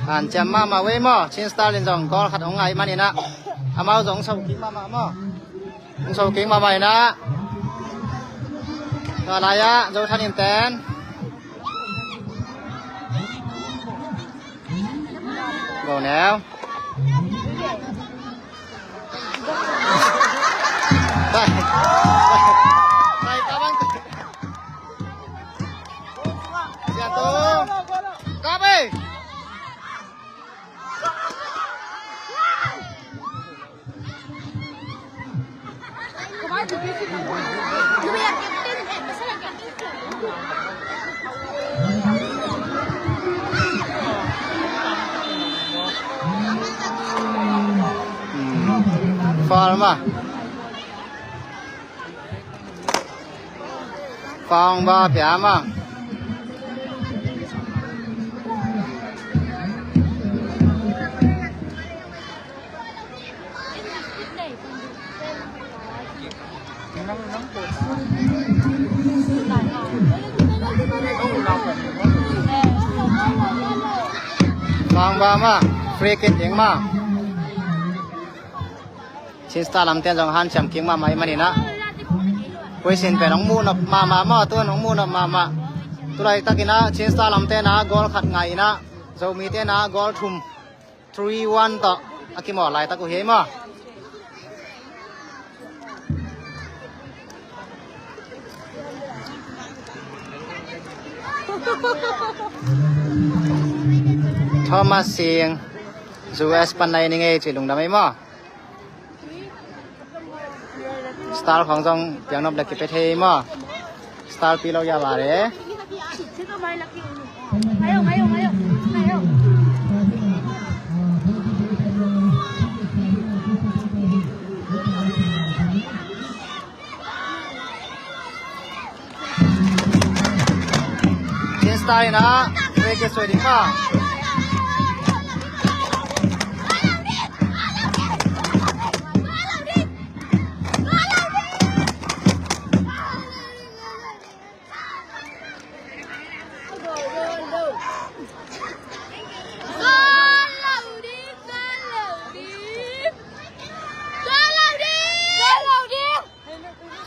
Hanciam mahmah uh ei maw, Chin Star in zong goal khat hong ngah ahih manin ah, amau zong so kik mahmah maw. Hong so kik mahmah in ah. Tua lai-ah Zo Than in ten. Go neu. Sian Tong. Kap ei. Foul mah. Foul mah pia mah. Bang bang mah, free kick ding mah. Chin Star lamte zong hanciam kik mahmah ahih manin ah, huaisin pen hong muh nop mahmah maw, tu in hong muh nop mahmah. Tulaitakin ah Chin Star lamte na goal khat ngai in ah, Zomite na goal thum, three one tawh a kimawl laitak uh hi ei maw. Thomas Sing, U S pan nai ning ei, ci lungdam ei maw. Star khawng zong piang nop le kipia thei ei maw. Star pi lo ya vare. Chin Star in ah free kick suai ding maw.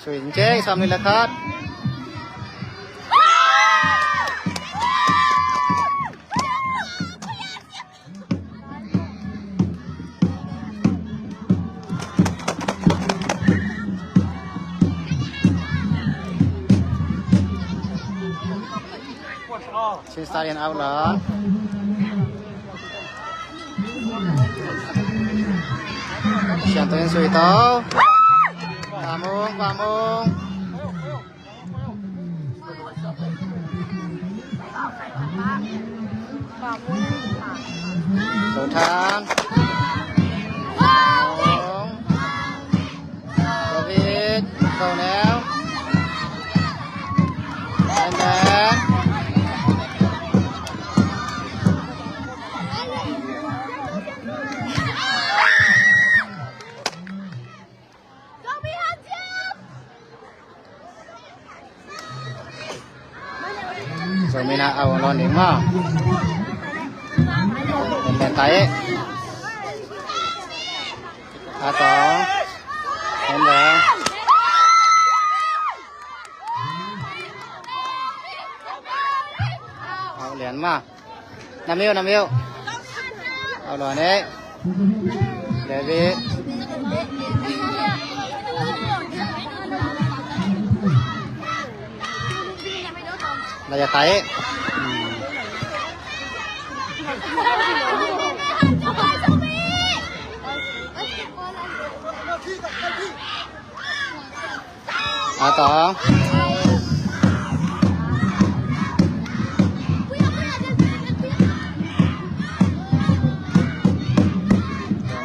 Sui in cek, sam ni le khat. Chin Star in out la. Sian to in sui to. Pamung, pamung. Song Than. Song. David. Song Neu. And then Zomi na au lo ning maw. Len len tai. A tong. Len len. Au lian maw. Nam iu, nam iu. Au lo ne. David. La ya tai. Hmm. A tong.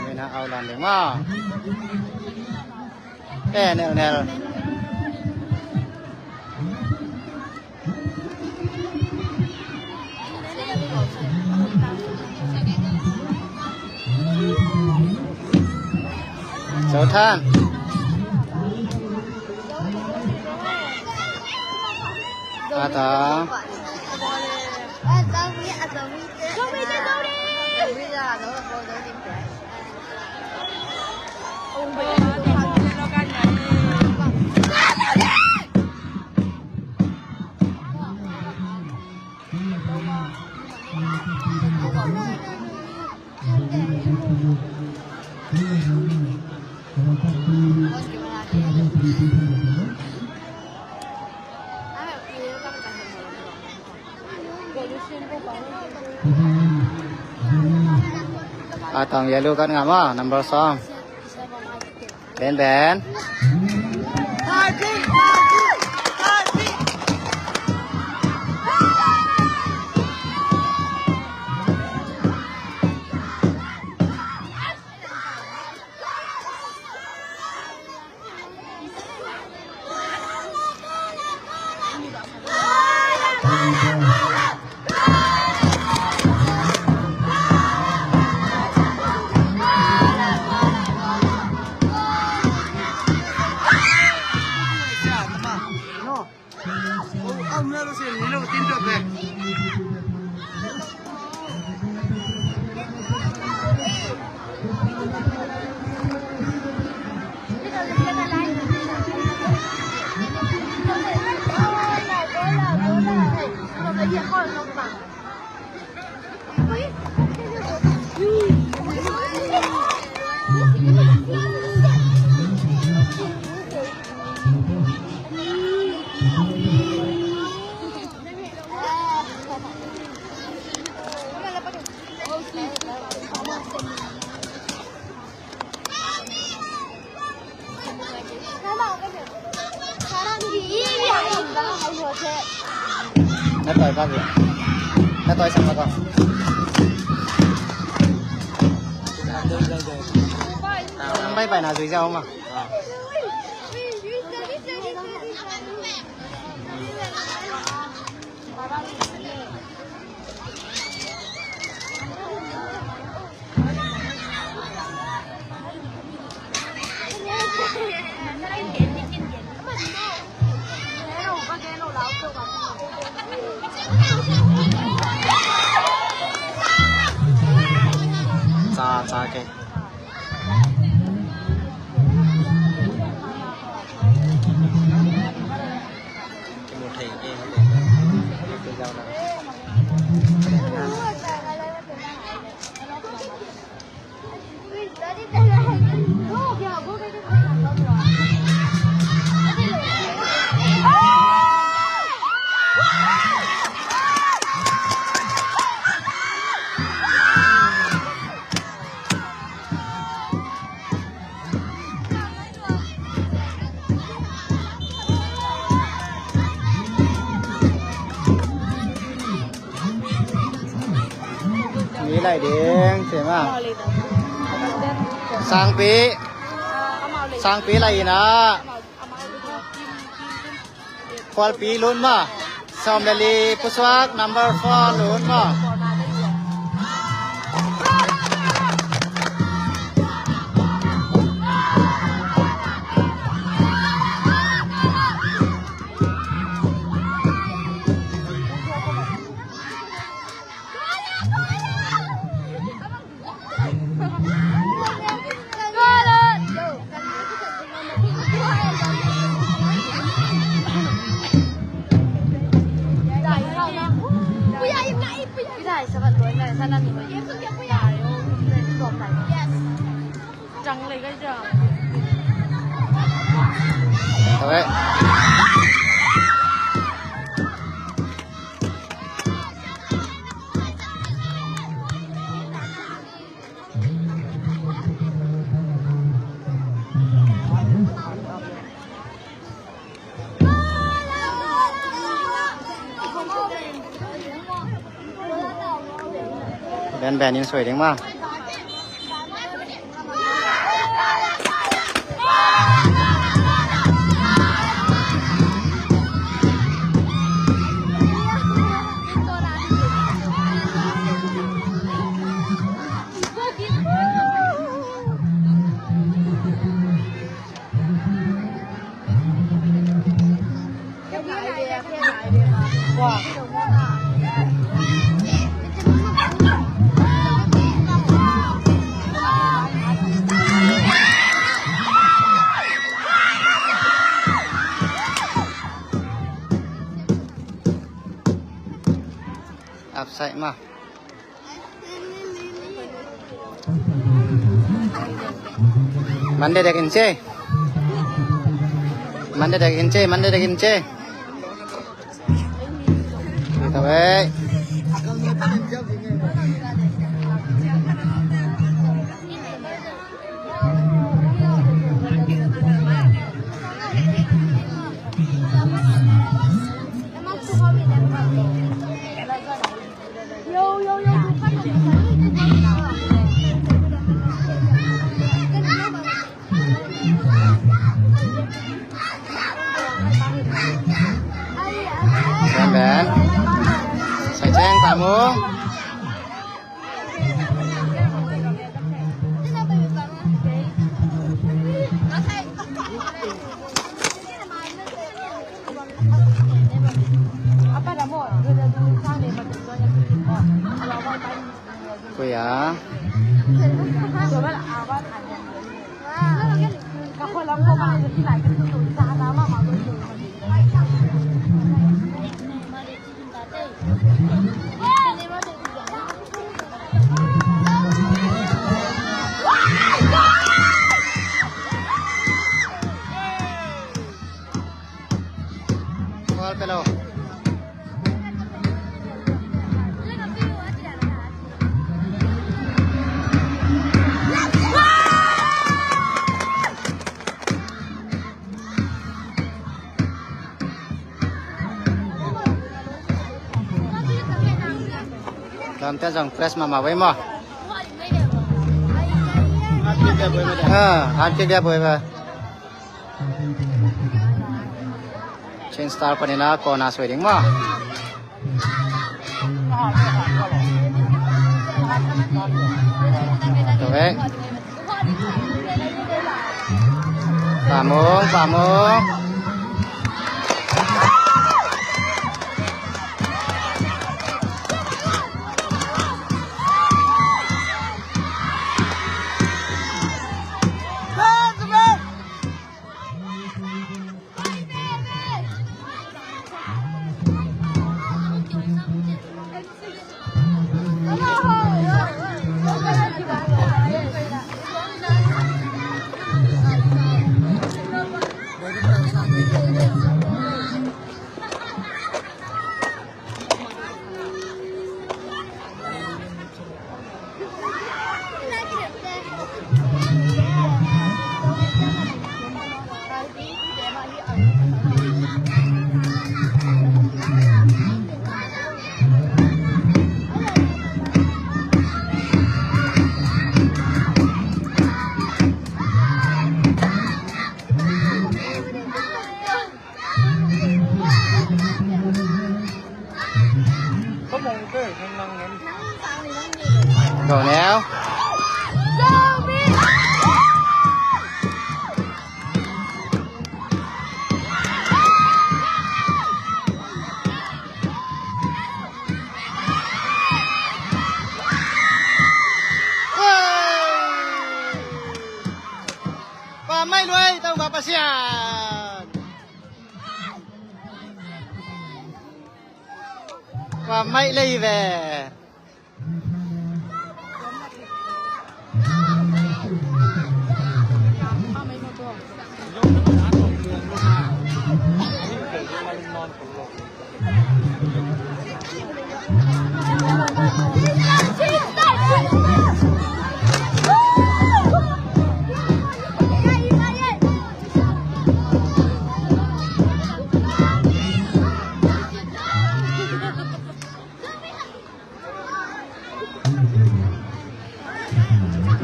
Mina au lan ding maw. Eh, nel, nel. Song Than. A tong. A tong yellow card ngah maw, number sawm. Ben, Ben. Na tawi bak hi. Na tawi sang bak a. Ang bai bai na zui zau ma. Ca, ca, ke. Kimu thei ke. Mi lai ding, cema. Sangpi. Sangpi lai ina. Khualpi lut ma. Sawm le li pusuak number four lut ma. Ben, ben in suai ding ma. Upside ma. Mande dek in ce. Mande dek in ce, mande dek in ce. Tabe. Ben, ben. Sai ceng tamu. Kuya. Lamten zong press mahmah vei maw. Ah, hard kick dia buai ve. Chin Star panin a corner suai ding maw. Tua ve. Pamung, pamung. Go now. Pammaih luai, Topa Pasian. Pammaih lei ve.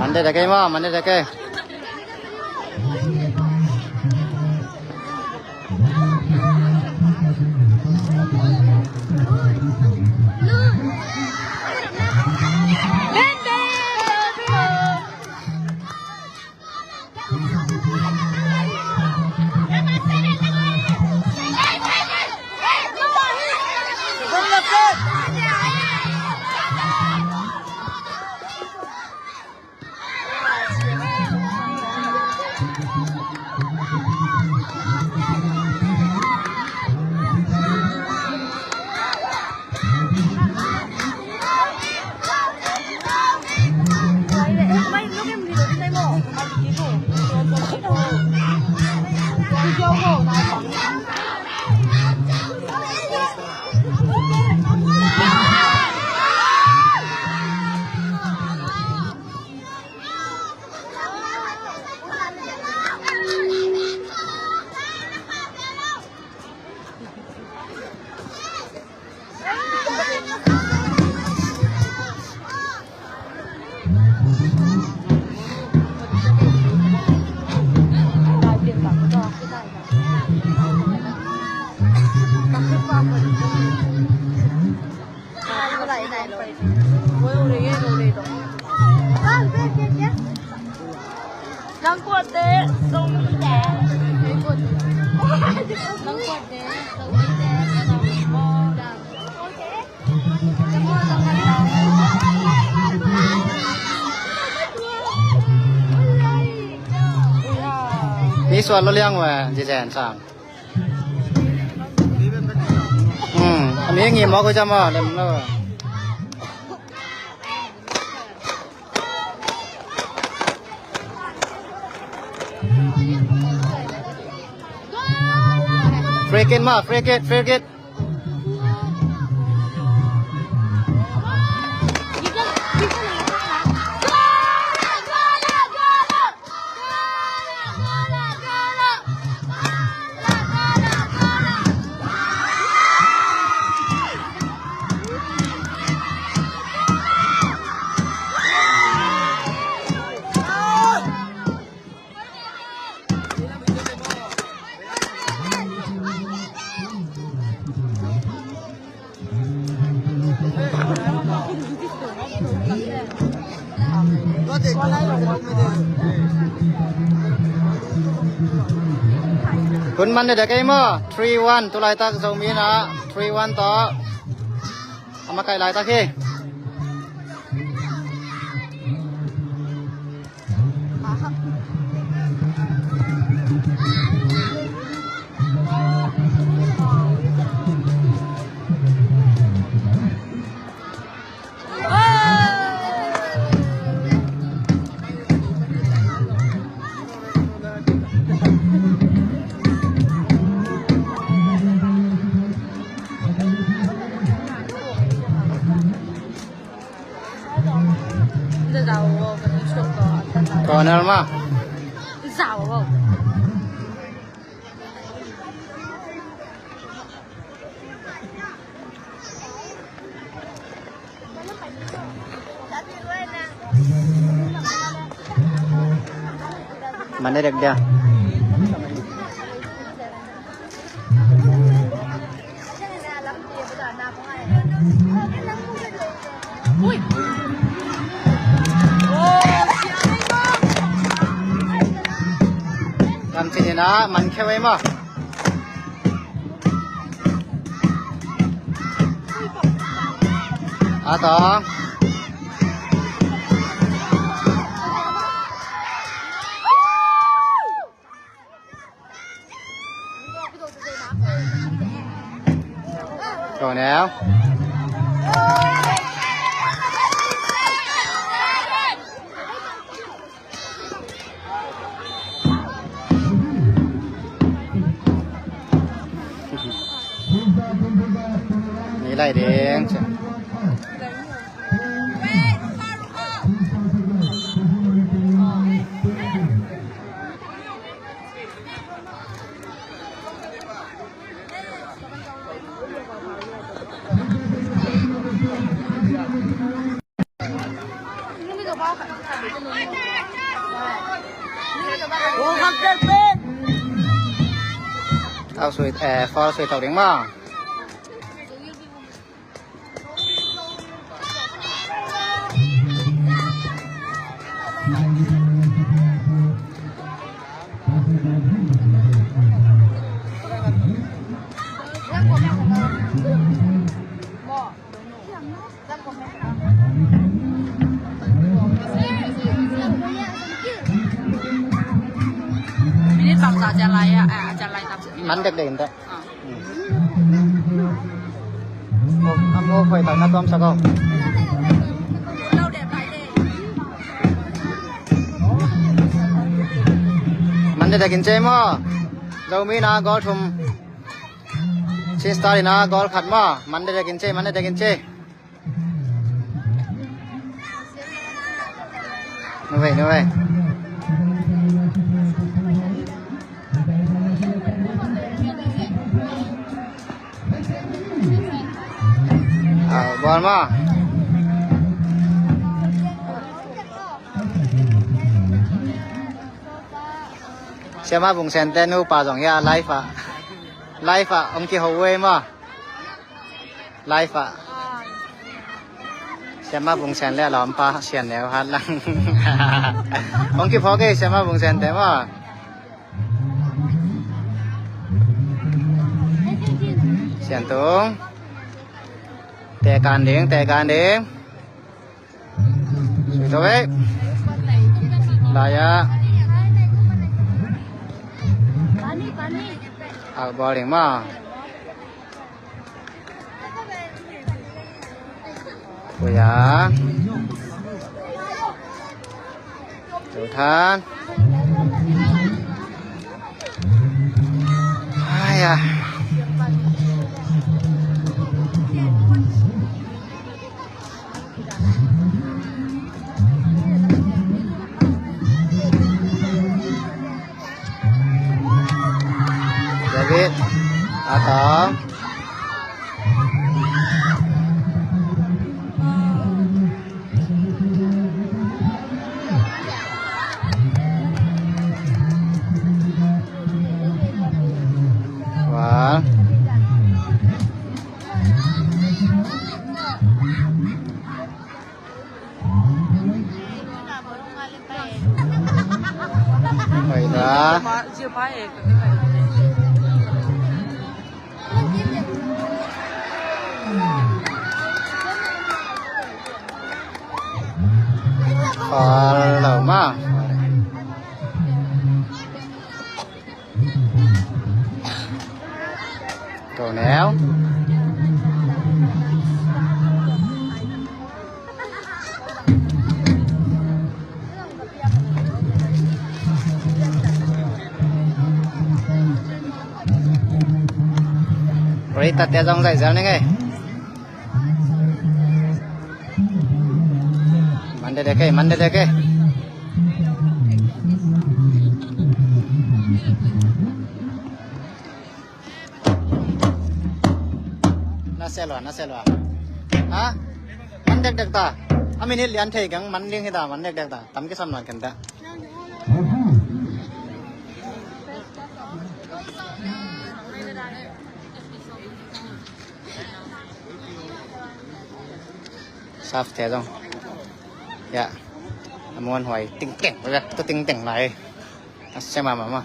Mande dake ma, mande dake. Mi sual lo liang ve, ci zen sang. Hmm, a mi ngi mawk uh ciam a, lem lo. Free kick ma, free kick, free kick. Tun man de de kei maw? Three one, tu laitak Zomi in ah three one tawh a makaih laitak hi. Corner mah. Mana dek dia? Ui. Lam cin in ah man kheu ei maw? A tawng. Go now. Ni lai ding. Au sui, eh, foul sui thok ding maw. Minute bangzah cian lai a, a cian lai tam. Man dekdek in teh. A mu khoi tak na tuam sak o. Man dekdek in ciai maw. Zomi in ah goal thum. Chin Star in ah goal khat maw. Man dekdek in ciai, man dekdek in ciai. Nuai, nuai. A, ball maw. Siamah Vung Sen te nupa zong hi a, live ah. Live ah hong kiho uh ei maw. Live ah. Siamah Vung Sen le a lawmpa Sian Neu Hat Lang. Hong kiphawk ei Siamah Vung Sen te maw. Sian Tung. Teh kan ding, teh kan ding. Sui to ei. Lai ah. Out ball ding maw. Ui a. Tua than. Ai a. David, a tawng. One. Ah. Khol lo ma. Go neu. Rita te zong zai zel ning ei. Man dekdek ei, man dekdek ei. Na se lua, na se lua. Ha? Man dekdek ta. A minute lian thei keng man ding hi ta, man dekdek ta. Tam kisam lua ken ta. Saf te zong. Ya. A muan huai ting teng, tu ting teng lai. A se ma ma ma.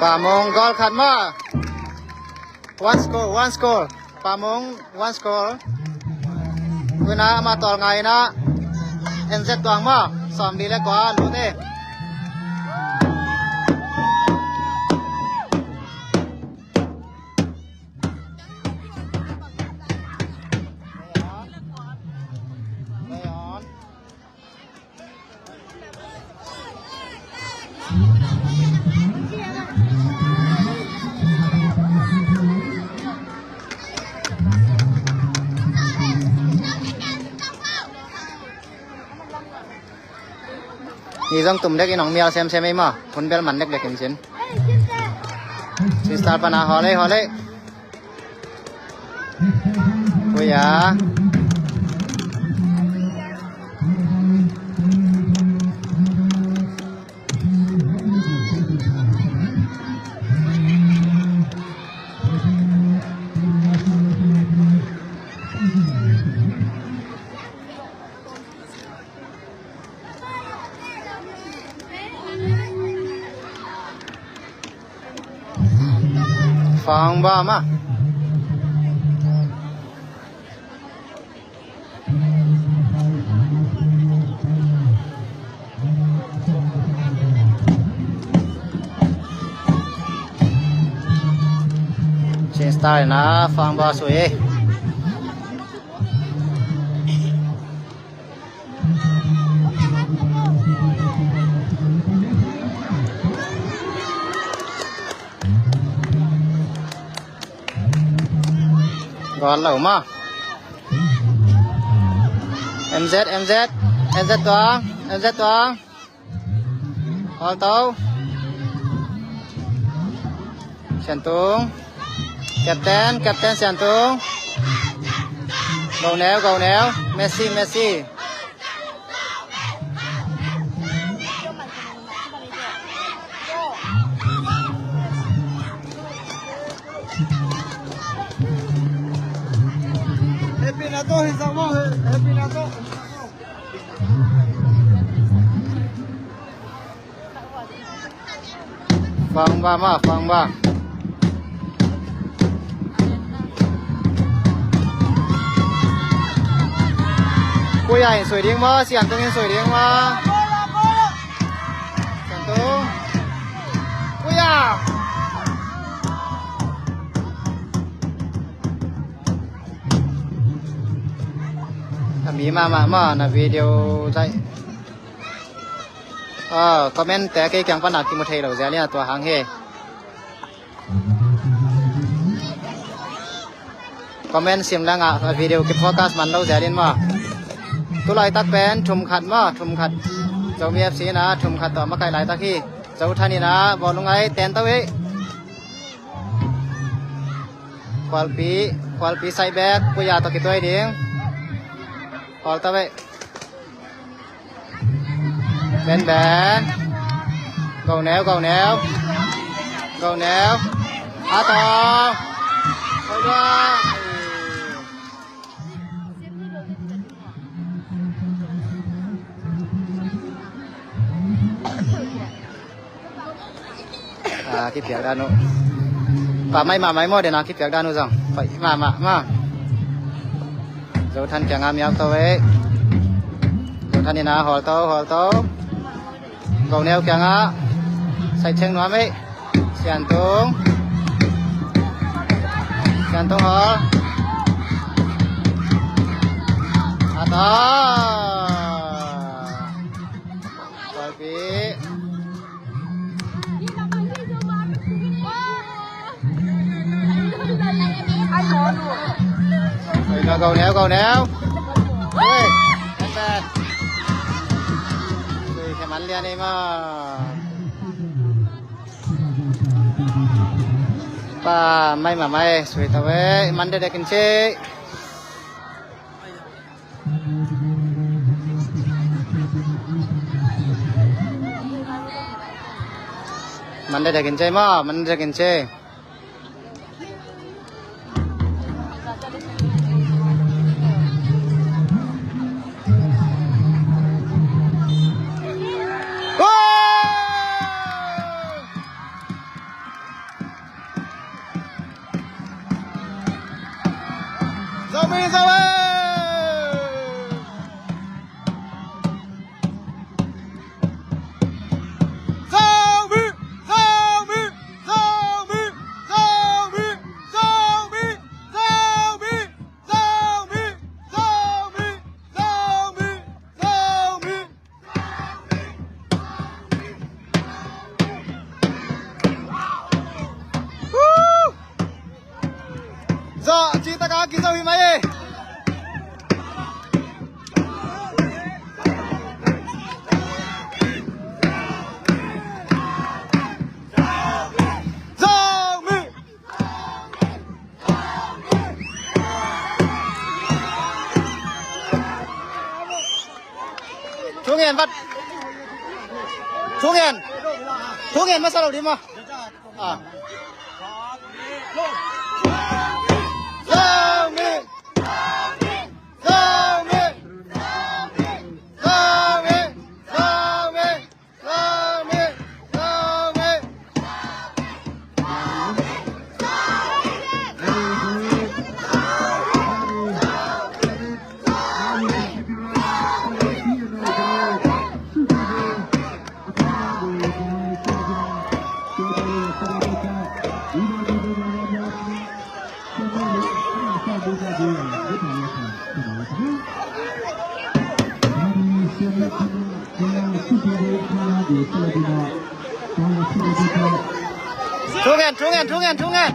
Pamong goal khat maw. One score, one score. Pamong, one score. Tuina ama tawlnga ina. N Z Tuang maw. Sawmli le kua, lute. Ni zong tum dek in hong mial semsem ei maw. Hun bel man dekdek in cin. Sister pana hawlei hawlei. Kuya. Fangba mah. Chin Star na Fangba sui. Gol lo ma. M Z, M Z, M Z Tuang, M Z Tuang. Hol to. Siantung. Captain, Captain Siantung. Go neu, go neu. Messi, Messi. Happy na to, hi sa mo, happy na to. Fangba ma, Fangba. Kuya in soi ding ma, Siantung in soi ding ma. Siantung. Kuya. A mi mahmah ma na video zai. Ah, comment te kei kiang pana kimu thei lo zia lia tua hang he. Comment sim langa video ki focus man lo ziadin maw. Tu laitak pen thum khat maw, thum khat. Zomi F C in ah thum khat tawh makaih laitak hi. Zo Than in ah bawlung ai ten to ei. Khualpi, khualpi sai bek puya tawh kituai ding. Hawl to ei. Ben ben. Go neu, go neu. Go neu. A to. Oi da. A, kipiak dan uh. Pa mai mah mai maw, den a kipiak dan uh zong. Pai mah mah mah. Zo Than kiangah miak to ei. Zo Than in ah hawl to, hawl to. Go neu kiangah. Sai cheng nuam ei. Sian Tung. Sian Tung hawl. A to. Khualpi. Oi, no, go neu, go neu. Oi, bad, bad. Ui, khe man lian ei maw. Pa mai mah mai, sui to ei, man dekdek in ci. Man dekdek in ci maw, man dekdek in ci. Zomi, Zomi! Zomi! Zomi! Zo, ci taka kizo hi mai e. Zomi! Thungen vat. Thungen. Thungen masa lo di maw. Ah. Zomi. Zomi. Zomi. Zomi. Thu ngen, thu ngen, thu ngen, thu ngen.